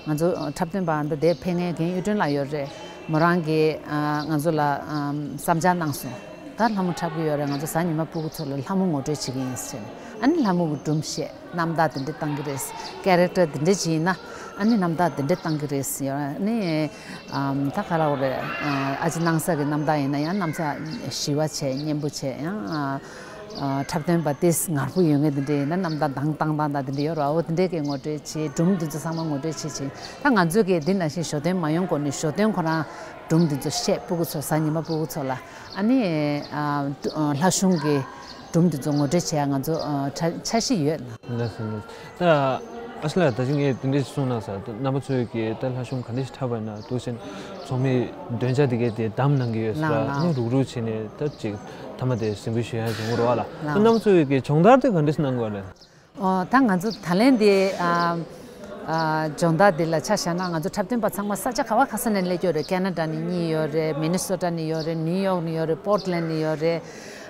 ང་ཚོ་འཁྲབ་སྟོན་པ་འདི་འདིར་ཕེབས་མཁན་རྒན་གཡུ་སྒྲོན་ལགས་ཡོད་རེད། མོ་རང་གིས་ཨ་ང་ཚོ་ལ་ཨམ་བསམ་འཆར་གནང་སོང་། ད་ལྷ་མོ་འཁྲབ་ཀྱི་ཡོད་རེད། ང་ཚོ་གཟའ་ཉི་མ་སྤུ་གུ་ཚོ་ལ་ལྷ་མོ་ངོ་སྤྲོད་བྱེད་ཀྱི་ཡིན་ཟེར་ནས། ཨ་ནི་ལྷ་མོ་གི་སྒྲུང་བཤད། རྣམ་ཐར་དེ་འདྲ་བཏང་གི་རེད། ཀེ་རེག་ཊར་དེ་འདྲ་ཅིག་ཡིན་ན་ཨ་ནི་རྣམ་ཐར་དེ་འདྲ་བཏང་གི་རེད་ཟེར། ཨ་ནི་ཨམ། ད་ག་རེ་ལབ་དགོས་རེད། ཨ་ཨ་ཅེ་སྣང་ས་གི་རྣམ་ཐར་ཡིན་ན་ཡང་རྣམ་ཐར་ཞི་བ་བྱས། སྙན་པོ་བྱས། ཡང་ཨ་ཨ་འཁྲབ་སྟོན་པ་ཏོག་ཙམ་ངར་པོ་ཡོད་མཁན་དེ་འདྲ་ཡིན་ན་རྣམ་ཐར་དང་བཏང་སྟངས་དང་དེ་འདྲ་ཡོད་རེད་བ། འོ་དེ་འདྲའི་གི་ངོ་སྤྲོད་བྱེད། སྒྲུང་དེ་ཚོ་ཚང་མ་ངོ་སྤྲོད་བྱེད་བྱེད། ད་ང་ཚོས་གི་འདི་ནང་བཞིན་ཞོ་སྟོན་མ་ཡོང་གོང་ནས་ཞོ་སྟོན་ཁོ་རང་སྒྲུང་དེ་ཚོ་བཤད། སྤུ་གུ་ཚོ་གཟའ་ཉི་མ་སྤུ་གུ་ཚོ་ལ། ཨ་ནི་ཨ་ལྷ་གཞུང་གི་སྒྲུང་དེ་ཚོ་ངོ་སྤྲོད་བྱེད་ཡ་ང་ཚོ་ཨ་འཆར་འཆར་གཞི་ཡོད། ལགས་སོ། ལགས་སོ། ད་ཨ་ཤ་ལགས། ད་ཅི་ངས་དེ་འདྲ་ཞིག་གསུངས་ན་ཟེར། ད་རྣམ་པ་ཚོས་ཀྱིས་ད་ལྷ་གཞུང་ག་འདྲ་ཞིག་འཁྲབ་པ་ཡིན་ན་འདུག་ཟེར་ནས་ཚོགས་མིའི་འདོན་ཆ་དེ་གས་དེ་བདམས་གནང་གི་ཡོད་ཟེར། ལགས་ལགས། ཨ་ནི་རུག་རུག་བྱས་ནས་ད་ཅིག་མཐའ་མ་དེ་གཟིགས་འབུལ་ཞུ་ཡ་བྱུང་རེད་བ་ལགས། ད་ལགས། རྣམ་པ་ཚོས་ཀྱིས་སྦྱོང་བརྡར་དེ་ག་འདྲ་ཞིག་གནང་དགོས་རེད། ཨོ། ད་ང་ཚོ་ད་ལན་འདི་ཨ་ཨ་སྦྱོང་བརྡར་འདི་ལ་ཆ་བཞག་ན། ང་ཚོ་འཁྲབ་སྟོན་པ་ཚང་མ་ས་ཆ་ག་བ་ག་ས་ནས་སླེབས་ཀྱི་ཡོད་རེད། ཁེ་ན་ཌ་ནས་གཉིས་ཡོད་རེད། མི་ནི་སོ་ཊ་ནས་ཡོད་རེད། ནིའུ་ཡོག་ནས་ཡོད་རེད། པོར་ཊི་ལེན་ཌ་ནས་ཡོད་རེད།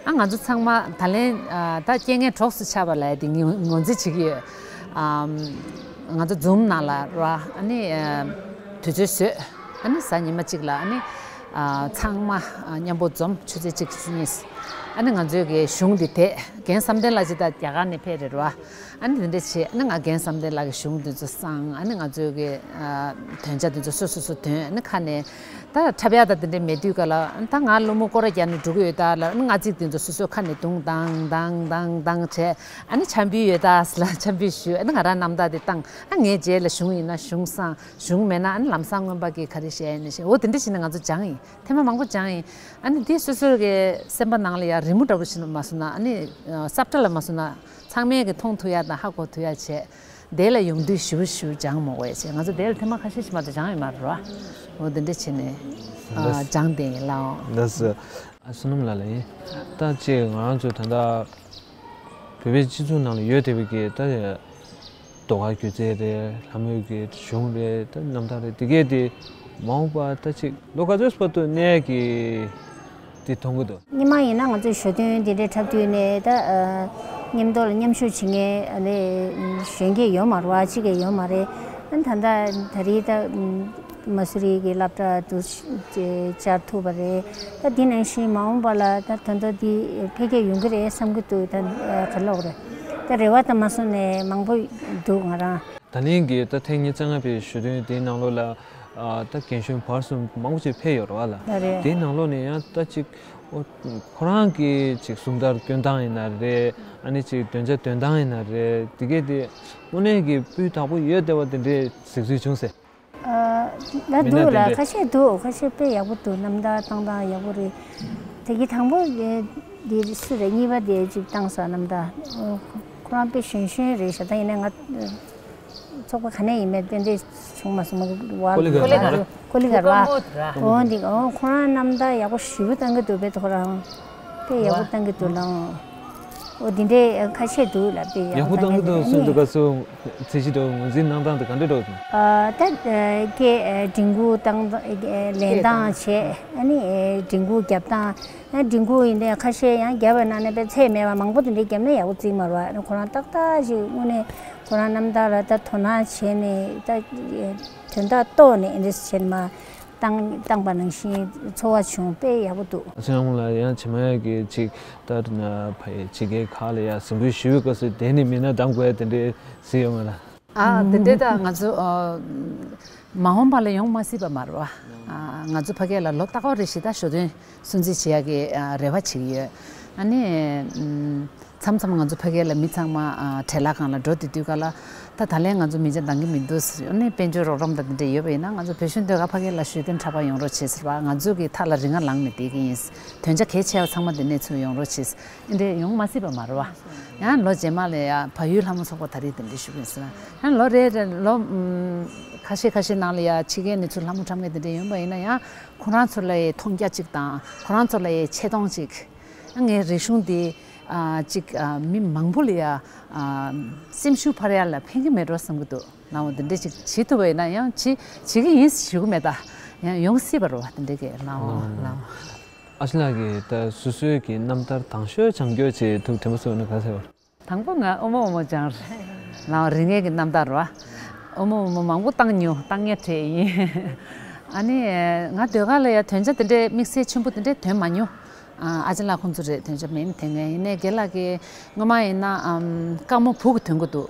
ཨ་ང་ཚོ་ཚང་མ་ད་ལན་ཨ་ད་རྐྱེན་ངན་གྲོགས་སུ་ཆགས་པ་ལབ་ཡ་དེ་ངོས་ངོས་འཛིན་བྱེད་ཀྱི་ཡོད། ཨམ། ང་ཚོ་ཛུམ་ནང་ལ་ར། ཨ་ནི་ཨ་དུས་ཚོད་བཟོས། ཨ་ནི་གཟའ་ཉི་མ་གཅིག་ལ་ཨ་ནི་ཨ་ཚང་མ་ཨ་མཉམ་པོ་འཛོམས། ཆུ་ཚོད་གཅིག་གཉིས། ཨ་ནི་ང་ཚོའི་གི་གཞུང་འདི་དེད། རྒན་བསམ་གཏན་ལགས་ཅིག་ད་རྒྱ་གར་ནས་ཕེབས་རེད་བ། ཨ་ནི་དེ་འདྲ་བྱས། ཨ་ནི་ང་རྒན་བསམ་གཏན་ལགས་ཀྱི་གཞུང་འདི་ཚོ་གསང་། ཨ་ནི་ང་ཚོའི་གི་ཨ་དོན་བྱ་འདི་ཚོ་སོ་སོ་སོ་འདོན། ཨ་ནི་ཁ་ནས་ད་འཁྲབ་ཡག་ད་དེ་འདྲ་མེད་དུས་ག་ལ། ཨ་ནི་ད་ང་སློང་མོ་སྐོར་ར་རྒྱག་ནས་འགྲོ་གི་ཡོད་ད་ལ། ཨ་ནི་རྔ་རྩིས་འདི་ཚོ་སོ་སོའི་ཁ་ནས་བརྡུངས། ཏང་ཏང་ཏང་ཏང་བྱས། ཨ་ནི་འཆམ་འབུལ་ཡོད་ད་ཟེར་ལ་འཆམ་འབུལ་ཞུས། ཨ་ནི་ང་རང་རྣམ་ཐར་དེ་བཏང་། ཨ་ངའི་རྗེས་ལ་གཞུང་ཡིན་ན་གཞུང་གསང་། གཞུང་མེད་ན་ཨ་ནི་ལམ་སང་རྔོན་པ་གིས་ག་རེ་བཤད་ཡིན་ན་བཤད། འོ་དེ་འདྲ་བྱས་ནས་ང་ཚོ་སྦྱངས་ཡིན། ཐེངས་མ་མང་པོ་སྦྱངས་ཡིན། ཨ་ནི་དེ་སོ་སོའི་གི་སེམས་པ་ནང་ལ་ཡ་རི་མོ་འདྲ་པོ་ཞིག་མ་བཟོ་ན། ཨ་ནི་ས་བཀྲ་ལ་མ་བཟོ་ན་ཚང་མས་གི་མཐོང་ཐུབ་ཡ་དང་ཧ་གོ་ཐུབ་ཡ་བྱས། དེ་ལ་ཡོང་དུས་ཞིབ་ཞིབ་སྦྱངས་མ་དགོས་བྱས། ང་ཚོ་དེ་ལ་ཐེངས་མ་ཁ་ཤས་ཤིག་མ་གཏོགས་སྦྱངས་ཡོད་མ་རེད་བ། འོ་དེ་འདྲ་བྱས་ནས་ཨ་ལགས། སྦྱངས་བསྡད་ཡིན་ལགས། ལགས་སོ། ཨ་བསོད་ནམས་ལགས་ལ་ཡིན། ད་ཅིག་ང་རང་ཚོ་ད་ལྟ་བོད་པའི་སྤྱི་ཚོགས་ནང་ལ་ཡོད་བསྡད་པའི་གི་ད་ཟློས་གར་སྒྱུ་རྩལ་རེད། ལྷ་མོའི་གི་གཞུང་རེད། ད་རྣམ་ཐར་རེད། དེ་གས་དེ་མ་འོངས་པ་ད་ཅིག་ལོ་ག་ཚོད་བར་དུ་གནས་ཀྱི་དེ་མཐོང་གི་འདུག་སྔོན་མ་ཡིན་ན་ང་ཚོས་ཞོ་སྟོན་དེ་འདྲའི་འཁྲབ་དུས་ནས་ད་ཨ་མཉམ་དུ་ལ་མཉམ་ཞུགས་བྱེད་མཁན་ཨ་ནི་གཞོན་སྐྱེས་ཡོད་མ་རེད་བ། གཅིག་ཀྱང་ཡོད་མ་རེད། ཨ་ནི་ད་ལྟ་ད་རེས་ད་མ་སུ་རི་གི་སློབ་གྲྭ་དུ་བཅར་ཐུབ་པ་རེད། ད་འདི་ནང་བཞིན་མ་འོངས་པ་ལ་ད་ད་ལྟ་འདི་འཕེལ་རྒྱས་ཡོང་གི་རེད་བསམ་གྱི་འདུག་ད་ག་ལོག་རེད། ད་རེ་བ་ད་མ་སོང་ནས་མང་པོ་འདུག་ང་རང་། ད་ལན་གྱི་ད་ཐེངས་ཉི་ཤུ་རྩ་ལྔ་པའི་ཞོ་སྟོན་དེའི་ནང་ལོགས་ལ་ཨ་ད་རྒན་གཞོན་བར་གསུམ་མང་པོ་ཅིག་ཕེབས་ཡོད་རེད་བ་ལ། ད་རེད། དེའི་ནང་ལོགས་ནས་ཡང་ད་ཅིག་ཨོ་ཁོ་རང་གི་ཅིག་གསུང་དར་སྐྱོན་སྟངས་ཡིན་ན་རེད། ཨ་ནི་ཅིག་འདོན་ཆ་འདོན་སྟངས་ཡིན་ན་རེད། དེ་གས་དེ་དངོས་གནས་ཀྱི་སྤུས་དག་པོ་ཡོད་བསྡད་པ་དེ་འདྲའི་གཟིགས་ཚུལ་བྱུང་སོང་། ཨ་ལ་མི་སྣ་འདུག་ལ། དེ་འདྲས། ཁ་ཤས་འདུག་ཁ་ཤས་དཔེ་ཡག་པོ་འདུག་རྣམ་ཐར་བཏང་སྟངས་ཡག་པོ་རེད། དེ་གི་དང་པོ་དེ་སུ་རེད། གཉིས་པ་དེ་ཅིག་བཏང་ས་རྣམ་ཐར། ཨོ་ཁོ་རང་དཔེ་གཞོན་གཞོན་རེད་ཤག་ད་ཡིན་ནའི་ང་ཚོགས་པ་ག་ནས་ཡིན་མིན་ཏན་ཏན་བྱུང་མ་སོང་། ཀོ་ལི་གྷལ་ལ་ར། ཀོ་ལི་གྷལ་ར། ཨོ་འདི། ཨོ་ཁོ་རང་རྣམ་ཐར་ཡག་པོ་ཞེ་པོ་བཏང་གི་འདུག་དཔེ་ཁོ་རང་དཔེ་ཡག་པོ་བཏང་གི་འདུག་ལ། ཨོ་འདི་འདྲའི་ཁ་ཤས་འདུག་ལ། དཔེ་ཡག་པོ་བཏང་གི་འདུག་ཟེར་དུས་སྐབས་སུ་ཚད་གཞི་འདྲ་བོ་ངོས་འཛིན་གནང་སྟངས་དེ་ག་འདྲ་འདྲ་བོ་བྱུང་། ཨ་ད་ཀྱེ་མགྲིན་ཁུག་བཏང་ལེན་སྟངས་བྱས། ཨ་ནི་མགྲིན་ཁུག་རྒྱབ་སྟངས། ཨ་མགྲིན་ཁུག་ཡིན་དེ་ཁ་ཤས་ཡང་རྒྱབ་པའི་ནང་ནས་དཔེ་ཚད་མེད་པ་མང་པོ་དེ་འདྲའི་རྒྱབ་ན་ཡག་པོ་བརྩི་མ་རེད་བ། ཁོ་རང་ཏག་ཏག་ཞིག་དངོས་གནས་ཁོ་རང་རྣམ་ཐར་ལ་ད་དོ་སྣང་བྱས་ནས་ད་དོན་དག་རྟོགས་ནས་འདི་འདྲ་བྱས་ནས་མ་བཏང་བཏང་པ་ནང་བཞིན་ཚོར་བ་བྱུང་། དཔེ་ཡག་པོ་འདུག་ཨ་ཚེ་རིང་ལགས་ཡང་ཕྱི་མ་ཡག་གི་ཅིག་ད་ཕ་ཡི་ཕྱི་རྒྱལ་ཁག་ལ་ཡ་གཟིགས་འབུལ་ཞུ་བའི་སྐབས་སུ་དེ་ནི་མི་སྣ་གདམ་དགོས་ཡ་དེ་འདྲའི་གཟིགས་ཡོད་མ་ལ། ཨ་དེ་འདྲའི་ད་ང་ཚོ་ཨ་མ་འོངས་པ་ལ་ཡོང་མ་སྲིད་པ་མ་རེད་བ། ཨ་ང་ཚོ་ཕ་གི་ལ་ལོ་ཏག་ཏག་རེ་ཞིག་ད་ཞོ་སྟོན་སྲུང་བརྩི་བྱེད་ཡ་གི་ཨ་རེ་བ་བྱེད་ཀྱི་ཡོད། ཨ་ནི་ཨམ། མཚམས་མཚམས་ང་ཚོ་ཕ་གི་ལ་མི་ཚང་མ་ཨ་བྲེལ་ལ་གང་ལ་འགྲོ་དུས་དུས་ག་ལ། ད་ད་ལན་ང་ཚོ་མི་ཆ་འདང་གི་མི་འདུག་ཟེར། ཨ་ནི་དཔལ་འབྱོར་རོགས་རམ་དང་དེ་འདྲ་ཡོད་པ་ཡིན་ན་ང་ཚོ་བོད་གཞུང་ཟློས་གར་ཕ་གི་ལ་ཞོ་སྟོན་འཁྲབ་པ་ཡོང་རོགས་བྱེད་ཟེར་བ། ང་ཚོ་གི་མཐའ་ལ་རིང་ང་ལངས་ནས་བསྡད་ཀྱི་ཡིན། དོན་ཆ་གལ་ཆེ་བ་ཚང་མ་དེ་ནས་ཚུར་ཡོང་རོགས་བྱེད། འདི་འདྲས་ཡོང་མ་སྲིད་པ་མ་རེད་བ། ཡང་ལོ་རྗེས་མ་ལ་ཡ་བལ་ཡུལ་ལྷ་མོ་ཚོགས་པ་ད་རེས་དེ་འདྲས་ཞུ་གི་ཡིན་ཟེར་ན། ཡང་ལོ་རེ་རེ་ལོ་ཨམ་ཁ་ཤས་ཁ་ཤས་ནང་ལ་ཡ་ཕྱི་རྒྱལ་ནས་ཚུར་ལྷ་མོ་འཁྲབ་མཁན་དེ་འདྲས་ཡོང་པ་ཡིན་ན་ཡང་ཁོ་རང་ཚོ་ལ་ཡ་མཐོང་རྒྱ་གཅིག་དང་ཁོ་རང་ཚོ་ལ་ཡ་ཆེ་མཐོང་གཅིག་ཡང་ངའི་རིག་གཞུང་འདི་ཨ་གཅིག་ཨ་མི་མང་པོ་ལ་ཡ་ཨ་སེམས་ཤུགས་འཕར་ཡ་ལ་ཕན་གི་མེད་འགྲོ་བསམ་གི་འདུག་ལགས་འོ། དེ་འདྲས་ཅིག་བྱེད་ཐུབ་པ་ཡིན་ན་ཡང་བྱེད་བྱེད་ཀྱི་ཡིན་ཞུ་གི་མེད། ད་ཡང་ཡོང་སྲིད་པ་རེད་བ། དེ་འདྲས་ཀྱི་ལགས་འོ། ལགས་འོ། ཨ་ཤི་ལགས་ཀྱིས་ད་སོ་སོའི་གི་རྣམ་ཐར་དང་ཤོས་སྦྱང་རྒྱུ་བྱེད་ཐུབ་དྲན་པ་གསོས་ན་ག་ཚོད་བར། དང་པོ་ང་ཨོ་མོ་ཨོ་མོ་སྦྱངས་རེད། ལགས་འོ། རིག་གནས་ཀྱི་རྣམ་ཐར་རེད་བ། ཨོ་མོ་ཨོ་མོ་མང་པོ་བཏང་མྱོང་། བཏང་ཉེ་དྲན་ཡིན། ཨ་ནི་ང་ཟློས་གར་ལ་ཡ་དོན་ཆ་དེ་འདྲའི་དམིགས་བསལ་ཆེན་པོ་དེ་འདྲའི་འདོན་མ་མྱོང་། ཨ་ཅག་ལགས་ཁོང་ཚོ་རེད། དོན་རྐྱེན་མིན་དེ་ངས་ཡིན་ནའི་རྒན་ལགས་ཀྱིས་སྔོན་མ་ཡིན་ན་ཨམ་དཀའ་མོ་བུ་གི་དོན་གྱི་འདུག་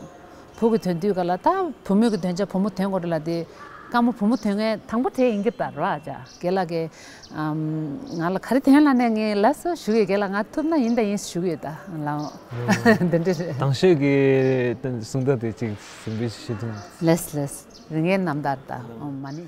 བུ་གི་དོན་དུས་ག་ལ་ད་བུ་མོ་གི་དོན་ཆ་བུ་མོ་དོན་དགོས་རེད་ལ། དེ་དཀའ་མོ་བུ་མོ་དོན་ངས་དང་པོ་དེ་ཡིན་གྱི་ད་ར་ཨ་ཅག་རྒན་ལགས་ཀྱིས་ཨམ་ང་ལ་ག་རེ་དོན་ལ་ནས་ངས་ལགས་སོ་ཞུ་གི། རྒན་ལགས་ང་ཐུབ་ན་ཡིན་ད་ཡིན་ཞུ་གི་ཡོད་ད་ལགས། འདི་འདྲ་རེད། དང་ཤོས་ཀྱི་གསུང་སྟངས་དེ་ཅིག་ཟིན་པའི་ཤེས་ཐུབ། ལགས་ལགས། རིང་ངའི་རྣམ་ཐར་ད་མ་ནི།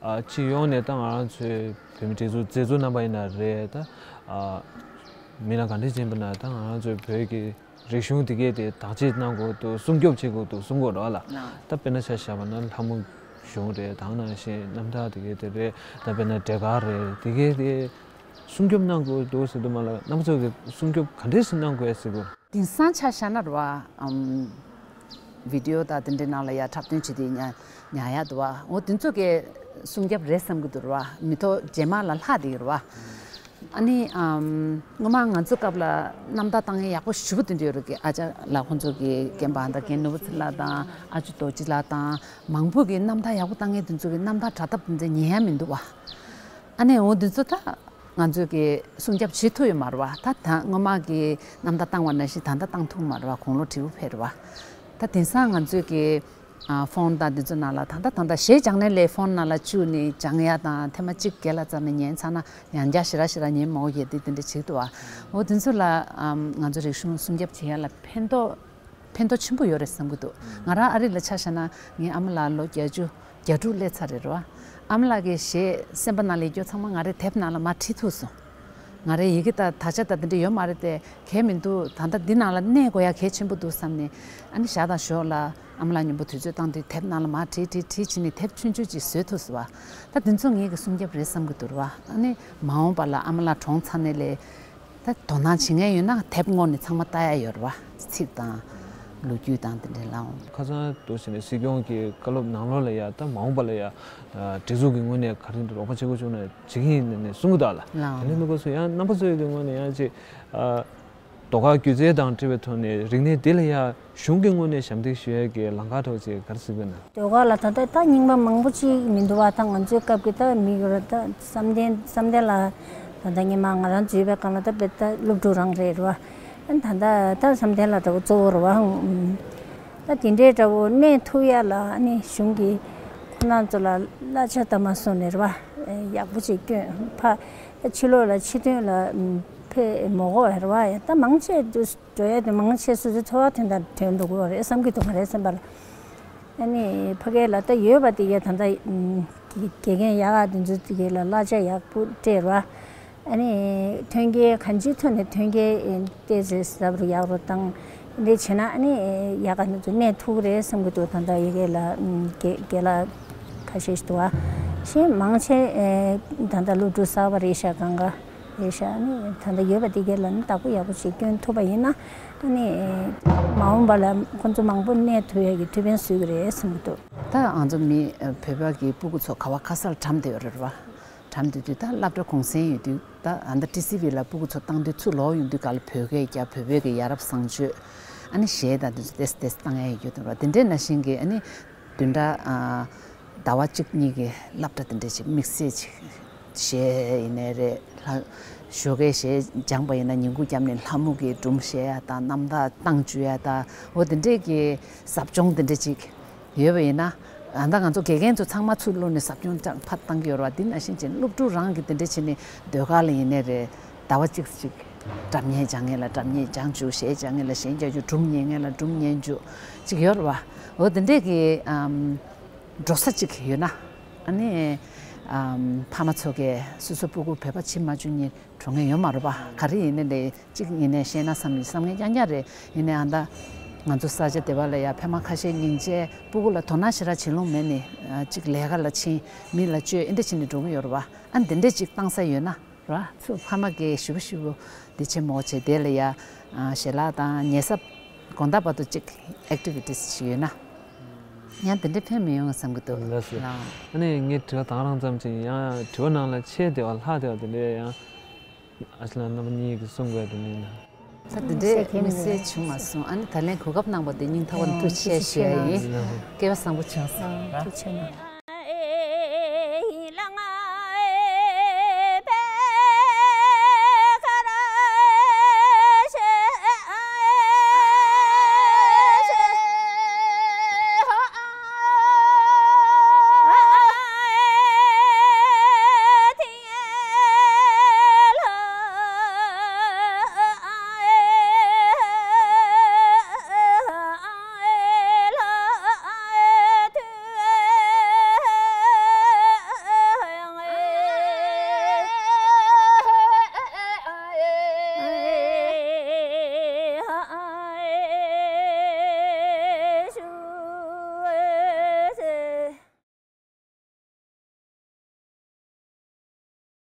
ཨ་སྤྱི་ཡོངས་ནས་ད་ང་རང་ཚོའི་བོད་མི་སྒྲིག་འཛུགས་མཛད་གཙོ་རྣམ་པ་ཡིན་ན་རེད། ད་ཨ་མི་སྣ་ག་འདྲས་ཅིག་ཡིན་པ་ན་ད་ང་རང་ཚོའི་བོད་ཀྱི་རིག་གཞུང་དེ་གས་དེ་བདག་གཅེས་གནང་དགོས་འདུག་སྲུང་སྐྱོབ་བྱེད་དགོས་འདུག་གསུང་གི་ཡོད་རེད་བ་ལ། ད་དཔེར་ན་ཆ་བཞག་པ་ན་ལྷ་མོ་གཞུང་རེད། ད་ག་ནང་བཞིན་རྣམ་ཐར་དེ་གས་དེ་རེད། ད་དཔེར་ན་འབྲས་དཀར་རེད། དེ་གས་དེ་སྲུང་སྐྱོབ་གནང་དགོས་འདུག་ཟེར་དུས་མ་ལ་རྣམ་པ་ཚོ་གིས་སྲུང་སྐྱོབ་ག་འདྲས་སེ་གནང་དགོས་ཟེར་གོ། དེང་སང་ཆ་བཞག་ན་རེད་བ། ཨམ། བི་ཌི་ཡོ་དང་དེ་འདྲའི་ནང་ལ་ཡ་འཁྲབ་སྟོན་བྱེད་དུས་ཉར་ཉར་ཡག་འདུག་བ། འོ་དེ་ཚོ་གས་སྲུང་སྐྱོབ་རེད་བསམ་གྱི་འདུག་རེད་བ། མི་ཐོག་རྗེས་མ་ལ་ལྷག་བསྡད་ཀྱི་རེད་བ། ཨ་ནི་ཨམ། སྔོན་མ་ང་ཚོའི་སྐབས་ལ་རྣམ་ཐར་བཏང་མཁན་ཡག་པོ་ཞེ་པོ་དེ་འདྲ་ཡོད་རེད། ཨ་ཅག་ལགས་ཁོང་ཚོ་གི་རྒན་པ་ད་རྒན་ནོར་བུ་ཚེ་ལགས་དང་ཨ་ཅོ་རྡོ་རྗེ་ལགས་དང་མང་པོ་གི་རྣམ་ཐར་ཡག་པོ་བཏང་མཁན་དེ་ཚོ་གི་རྣམ་ཐར་དྲ་ཐག་དེ་ཚོ་ཉན་ཡག་མི་འདུག་བ། ཨ་ནི་འོ་དེ་ཚོ་ད། ང་ཚོས་ཀྱི་སྲུང་སྐྱོབ་བྱེད་ཐུབ་ཡོད་མ་རེད་བ། ད་ད་སྔོན་མ་གི་རྣམ་ཐར་བཏང་བ་ནང་བཞིན་ད་ལྟ་བཏང་ཐུབ་མ་རེད་བ། དགུང་ལོ་བགྲེས་པོ་ཕེབས་རེད་བ། ད་དེང་སང་ང་ཚོས་ཀྱི་ཨ་ཕོན་དང་དེ་ཚོ་ནང་ལ་ད་ལྟ་ད་ལྟ་གཞས་སྦྱང་ནས་ལས་ཕོན་ནང་ལ་བཅུག་ནས་སྦྱང་ཡ་དང་ཐེངས་མ་གཅིག་རྒན་ལགས་རྩ་ནས་ཉན་ཚར་ན་ཡང་བསྐྱར་ཞེ་དྲག་ཞེ་དྲག་ཉན་མ་འོ་ཡས་དེ་དེ་འདྲ་བྱེད་འདུག་བ། འོ་དེ་ཚོ་ལ་ཨམ་ང་ཚོ་རིག་གཞུང་སྲུང་སྐྱོབ་བྱེད་ཡ་ལ་ཕན་ཐོགས་ཕན་ཐོགས་ཆེན་པོ་ཡོད་རེད་བསམ་གྱི་འདུག་ང་རང་ཨ་རི་ལ་ཆ་བཞག་ན་ངའི་ཨ་མ་ལགས་ལོ་བརྒྱད་ཅུ། གྱ་དྲུག་སླེབས་ཚར་རེད་རོ། ཨ་མ་ལགས་ཀྱི་གཞས་སེམས་པ་ནང་ལ་སྐྱོ་ཚང་མ་ང་རའི་དེབ་ནང་ལ་མར་བྲིས་ཐུབ་སོང་། ང་རའི་ཡི་གེ་དང་དག་ཆ་དང་འདི་འདྲ་ཡོད་མ་རེད་དེ་གལ་མི་འདུག་ད་ལྟ་འདི་ནང་ལ་གནས་དགོས་ཡ་གལ་ཆེན་པོ་འདུག་བསམ་ནས། ཨ་ནི་ཞག་དང་ཞོགས་ལ་ཨ་མ་ལགས་མཉམ་པོ་དུས་ཚོད་བཏང་དུས་དེབ་ནང་ལ་མར་བྲིས་བྲིས་བྲིས་བྱས་ནས་དེབ་ཆུང་ཆུང་ཅིག་བཟོས་ཐུབ་སོང་བ། ད་འདི་ཚོ་ངེད་ཀྱི་སྲུང་སྐྱོབ་རེད་བསམ་གྱི་འདུག་རེད་བ། ཨ་ནི་མ་འོངས་པ་ལ་ཨ་མ་ལགས་གྲོངས་ཚར་ནས་ལས། ད་དོ་སྣང་བྱེད་མཁན་ཡོད་ན་དེབ་སྔོག་ནས་ཚང་མ་ལྟ་ཡ་ཡོད་རེད་བ། ཚིག་དང་། ལོ་རྒྱུས་དང་དེ་འདྲའི་ལའང་། ཁ་སང་འདུག་ཟེར་ནས་སྲིད་སྐྱོང་གི་བཀའ་སློབ་ནང་ལོགས་ལ་ཡ་ད་མ་འོངས་པ་ལ་ཡ། སྒྲིག་འཛུགས་ཀྱི་ངོས་ནས་ག་རེ་རོགས་པ་བྱེད་དགོས་བྱུང་ན་བྱེད་ཀྱི་ཡིན་ནས་གསུང་གི་འདུག་ལ། ལའང་། དེ་ནས་མི་དགོས་སུ་ཡང་རྣམ་པ་ཚོའི་གི་ངོས་ནས་ཡང་ཅིག་ཨ། ཟློས་གར་སྒྱུ་རྩལ་དང་འབྲེལ་བའི་ཐོག་ནས་རིག་གནས་འདི་ལ་ཡ། གཞུང་གི་ངོས་ནས་ཞབས་འདེགས་ཞུ་ཡས་ཀྱི་ལམ་ཁ་ཐོག་ཅིག་ག་རེ་ཟེར་དགོས་ན། ཟློས་གར་ལ་ད་ལྟ་ད་རྙིང་པ་མང་པོ་ཅིག་མི་འདུག་བ། ད་ང་ཚོའི་སྐབས་ཀྱི་ད་མི་ཡོད་ར་ད་བསམ་གཏན་བསམ་གཏན་ལགས་ད་ལྟ་སྔོན་མ་ང་རང་འཛུལ་བའི་སྒང་ལ་ད་དཔེ་ད་སློབ་ཕྲུག་རང་རེད་ར་བ། ཨ་ནི་ད་ལྟ་ད་བསམ་གཏན་ལགས་འདྲ་བོ་གཙོ་བོ་རེད་བ། ད་དེ་འདྲའི་འདྲ་བོ་གནས་ཐུབ་ཡ་ལ་ཨ་ནི་གཞུང་གིས་ཁོ་རང་ཚོ་ལ་གླ་ཆ་ད་མ་སོང་ནས་རེད་བ། ཡག་པོ་ཅིག་སྐྱོན་ཕ་ཕྱི་ལོགས་ལ་ཕྱི་དོན་ལ་ཕེ་མོ་གོ་རེད་བ། ཡ་ད་མང་ཆེ་འདུག་འགྲོ་ཡ་དེ་མང་ཆེ་སོ་སོའི་འཚོ་བ་དོན་དང་དོན་འགྲོ་གི་རེད་བསམ་གྱི་འདུག་ང་རའི་སེམས་པ་ལ། ཨ་ནི་ཕ་གི་ལ་ད་ཡོད་པ་དེ་གས་ད་ལྟ་དགེ་རྒན་ཡག་ག་དེ་ཚོ་དེ་གས་ལ་གླ་ཆ་ཡག་པོ་སྤྲད་ར། ཨ་ནི་ཐོན་སྐྱེད་གང་ཅིའི་ཐོག་ནས་ཐོན་སྐྱེད་ཏོག་ཙམ་ཟབ་རུ་ཡག་རུ་བཏང་། འདི་བྱས་ན་ཨ་ནི་ཡག་ག་དེ་ཚོ་གནས་ཐུབ་ཀྱི་རེད་བསམ་གྱི་འདུག་ད་ལྟ་ཡི་གེ་ལ་དགེ་དགེ་ལགས་ཁ་ཤས་ཤིག་འདུག་བ། གཞན་མང་ཆེ་ད་ལྟ་སློབ་ཕྲུག་གསར་པ་རེད་ཤག་གང་ག་རེད་ཤག་ཨ་ནི་ད་ལྟ་ཡོད་པ་དེ་གས་ལ་ནི་བདག་པོ་ཡག་པོ་ཞིག་སྐྱོན་ཐུབ་པ་ཡིན་ན་ཨ་ནི་མ་འོངས་པ་ལ་ཁོང་ཚོ་མང་པོ་གནས་ཐུབ་ཡག་གི་ཐུགས་ཕན་གསོས་ཀྱི་རེད་བསམ་གྱི་འདུག་ད་ང་ཚོ་མི་བོད་པ་གི་སྤུ་གུ་ཚོ་ག་བ་ག་ས་ལ་གྲམ་བསྡད་ཡོད་རེད་བ། གྲམ་བསྡད་དུས་ད་སློབ་གྲྭ་གུང་སེང་ཡོད་དུས་ད་ཨ་ད་ཊི་སི་ཝི་ལ་སྤུ་གུ་ཚོ་བཏང་དུས་ཚུར་ལོག་ཡོང་དུས་ག་ལ་བོད་སྐད་རྒྱབ། བོད་བོད་ཀྱི་ཡ་རབས་བཟང་སྤྱོད་ཨ་ནི་གཞས་དང་དེ་ཚོ་ཏེས་ཏེས་བཏང་ཡག་ཡོད་དུས་རེད་བ། དེ་འདྲའི་ནང་བཞིན་གྱི་ཨ་ནི། བདུན་ཕྲག་ཨ་ཟླ་བ་གཅིག་གཉིས་ཀྱི་སློབ་གྲྭ་དེ་འདྲ་ཅིག་དམིགས་བསལ་ཅིག་གཞས་ཡིན་ནའི་རེད། ལྷ་ཞོགས་ཀའི་གཞས་སྦྱངས་པ་ཡིན་ན་ཉིན་གུང་བརྒྱབ་ནས་ལྷ་མོ་གི་སྒྲུང་བཤད་ཡ་དང་རྣམ་ཐར་བཏང་བཅུག་ཡ་དང་འོ་དེ་འདྲས་ཀྱི་ཟབ་སྦྱོང་དེ་འདྲ་ཅིག་ཡོད་པ་ཡིན་ན། ཨ་ད་ང་ཚོ་དགེ་རྒན་ཚོ་ཚང་མ་ཚུར་བླུགས་ནས་ཟབ་སྦྱོང་ཀྱང་ཕར་བཏང་གི་ཡོད་རེད་བ། འདི་ནང་བཞིན་བྱས་ནས་སློབ་ཕྲུག་རང་གི་དེ་འདྲ་བྱས་ནས་ཟློས་གར་ལ་ཡིན་ནའི་རེད། ཟླ་བ་གཅིག་ཅིག་སྒྲ་སྙན་སྦྱང་མཁན་ལ་སྒྲ་སྙན་སྦྱང་བཅུག་གཞས་སྦྱང་མཁན་ལ་གཞས་སྦྱང་བཅུག་སྒྲུང་ཉན་མཁན་ལ་སྒྲུང་ཉན་བཅུག་ཅིག་ཡོད་རེད་བ། འོ་དེ་འདྲས་ཀྱི་ཨམ་འགྲོ་ས་ཅིག་ཡོད་ན། ཨ་ནི་ཨམ་ཕ་མ་ཚོ་གིས་སོ་སོ་སྤུ་གུ་བོད་པ་བྱེད་མ་བཅུག་མཁན་འགྲོ་མཁན་ཡོད་མ་རེད་པ། ག་རེ་ཡིན་ནའི་ལས་གཅིག་ཡིན་ནའི་ཤེས་ན་བསམ་བསམ་མཁན་རྐྱང་རྐྱང་རེད། ཡིན་ནའི་ཨ་ད་ང་ཚོ་ས་ཆ་དེ་བ་ལ་ཡ་ཕ་མ་ཁ་ཤས་སྙིང་རྗེ་སྤུ་གུ་ལ་དོ་སྣང་ཞེ་དྲག་བྱེད་ལོང་མེད་ནི་ཨ་གཅིག་ལས་ཀ་ལ་ཕྱིན་མི་ལ་བཅོལ་ཨེ་འདྲ་བྱས་ནས་འགྲོ་གི་ཡོད་རེད་པ། ཨ་འདི་འདྲས་ཅིག་བཏང་ས་ཡོད་ན་ར་ཚུར་ཕ་མ་གིས་ཞུ་བ་ཞུ་བ་འདི་བྱེད་མོ་བྱེད་དེ་ལ་ཡ་ཨ་ཞལ་ལག་དང་ཉལ་ས་དགོང་དག་བར་དུ་གཅིག་ཨེག་ཊི་བི་ཊི་སི་ཅིག་ཡོད་ན་ཡང་དེ་འདྲས་ཕན་མི་ཡོང་བསམ་གི་འདུག་ལགས་སོ། ལགས། ཨ་ནི་ངས་དྲི་བ་དང་རང་ཙམ་ཅིག་ཡང་དྲི་བ་ནང་ལ་ཆེ་བདེ་བ་ལྷག་བདེ་བ་དེ་འདྲས་ཡང་། ཨ་ཅེ་ལགས་རྣམ་པ་གཉིས་ཀྱིས་གསུང་དགོས་དེ་ནི་ན། ད་དེ་འདྲའི་དམིགས་བསལ་བྱུང་མ་སོང་། ཨ་ནི་ད་ལན་གོ་སྐབས་གནང་བ་དེ་སྙིང་ཐག་པ་ནས་ཐུགས་རྗེ་ཆེ་ཞུ་ཡ་ཡིན། སྐལ་བ་བཟང་པོ་བྱུང་སོང་། ཐུགས་རྗེ་ཆེ་གནང་།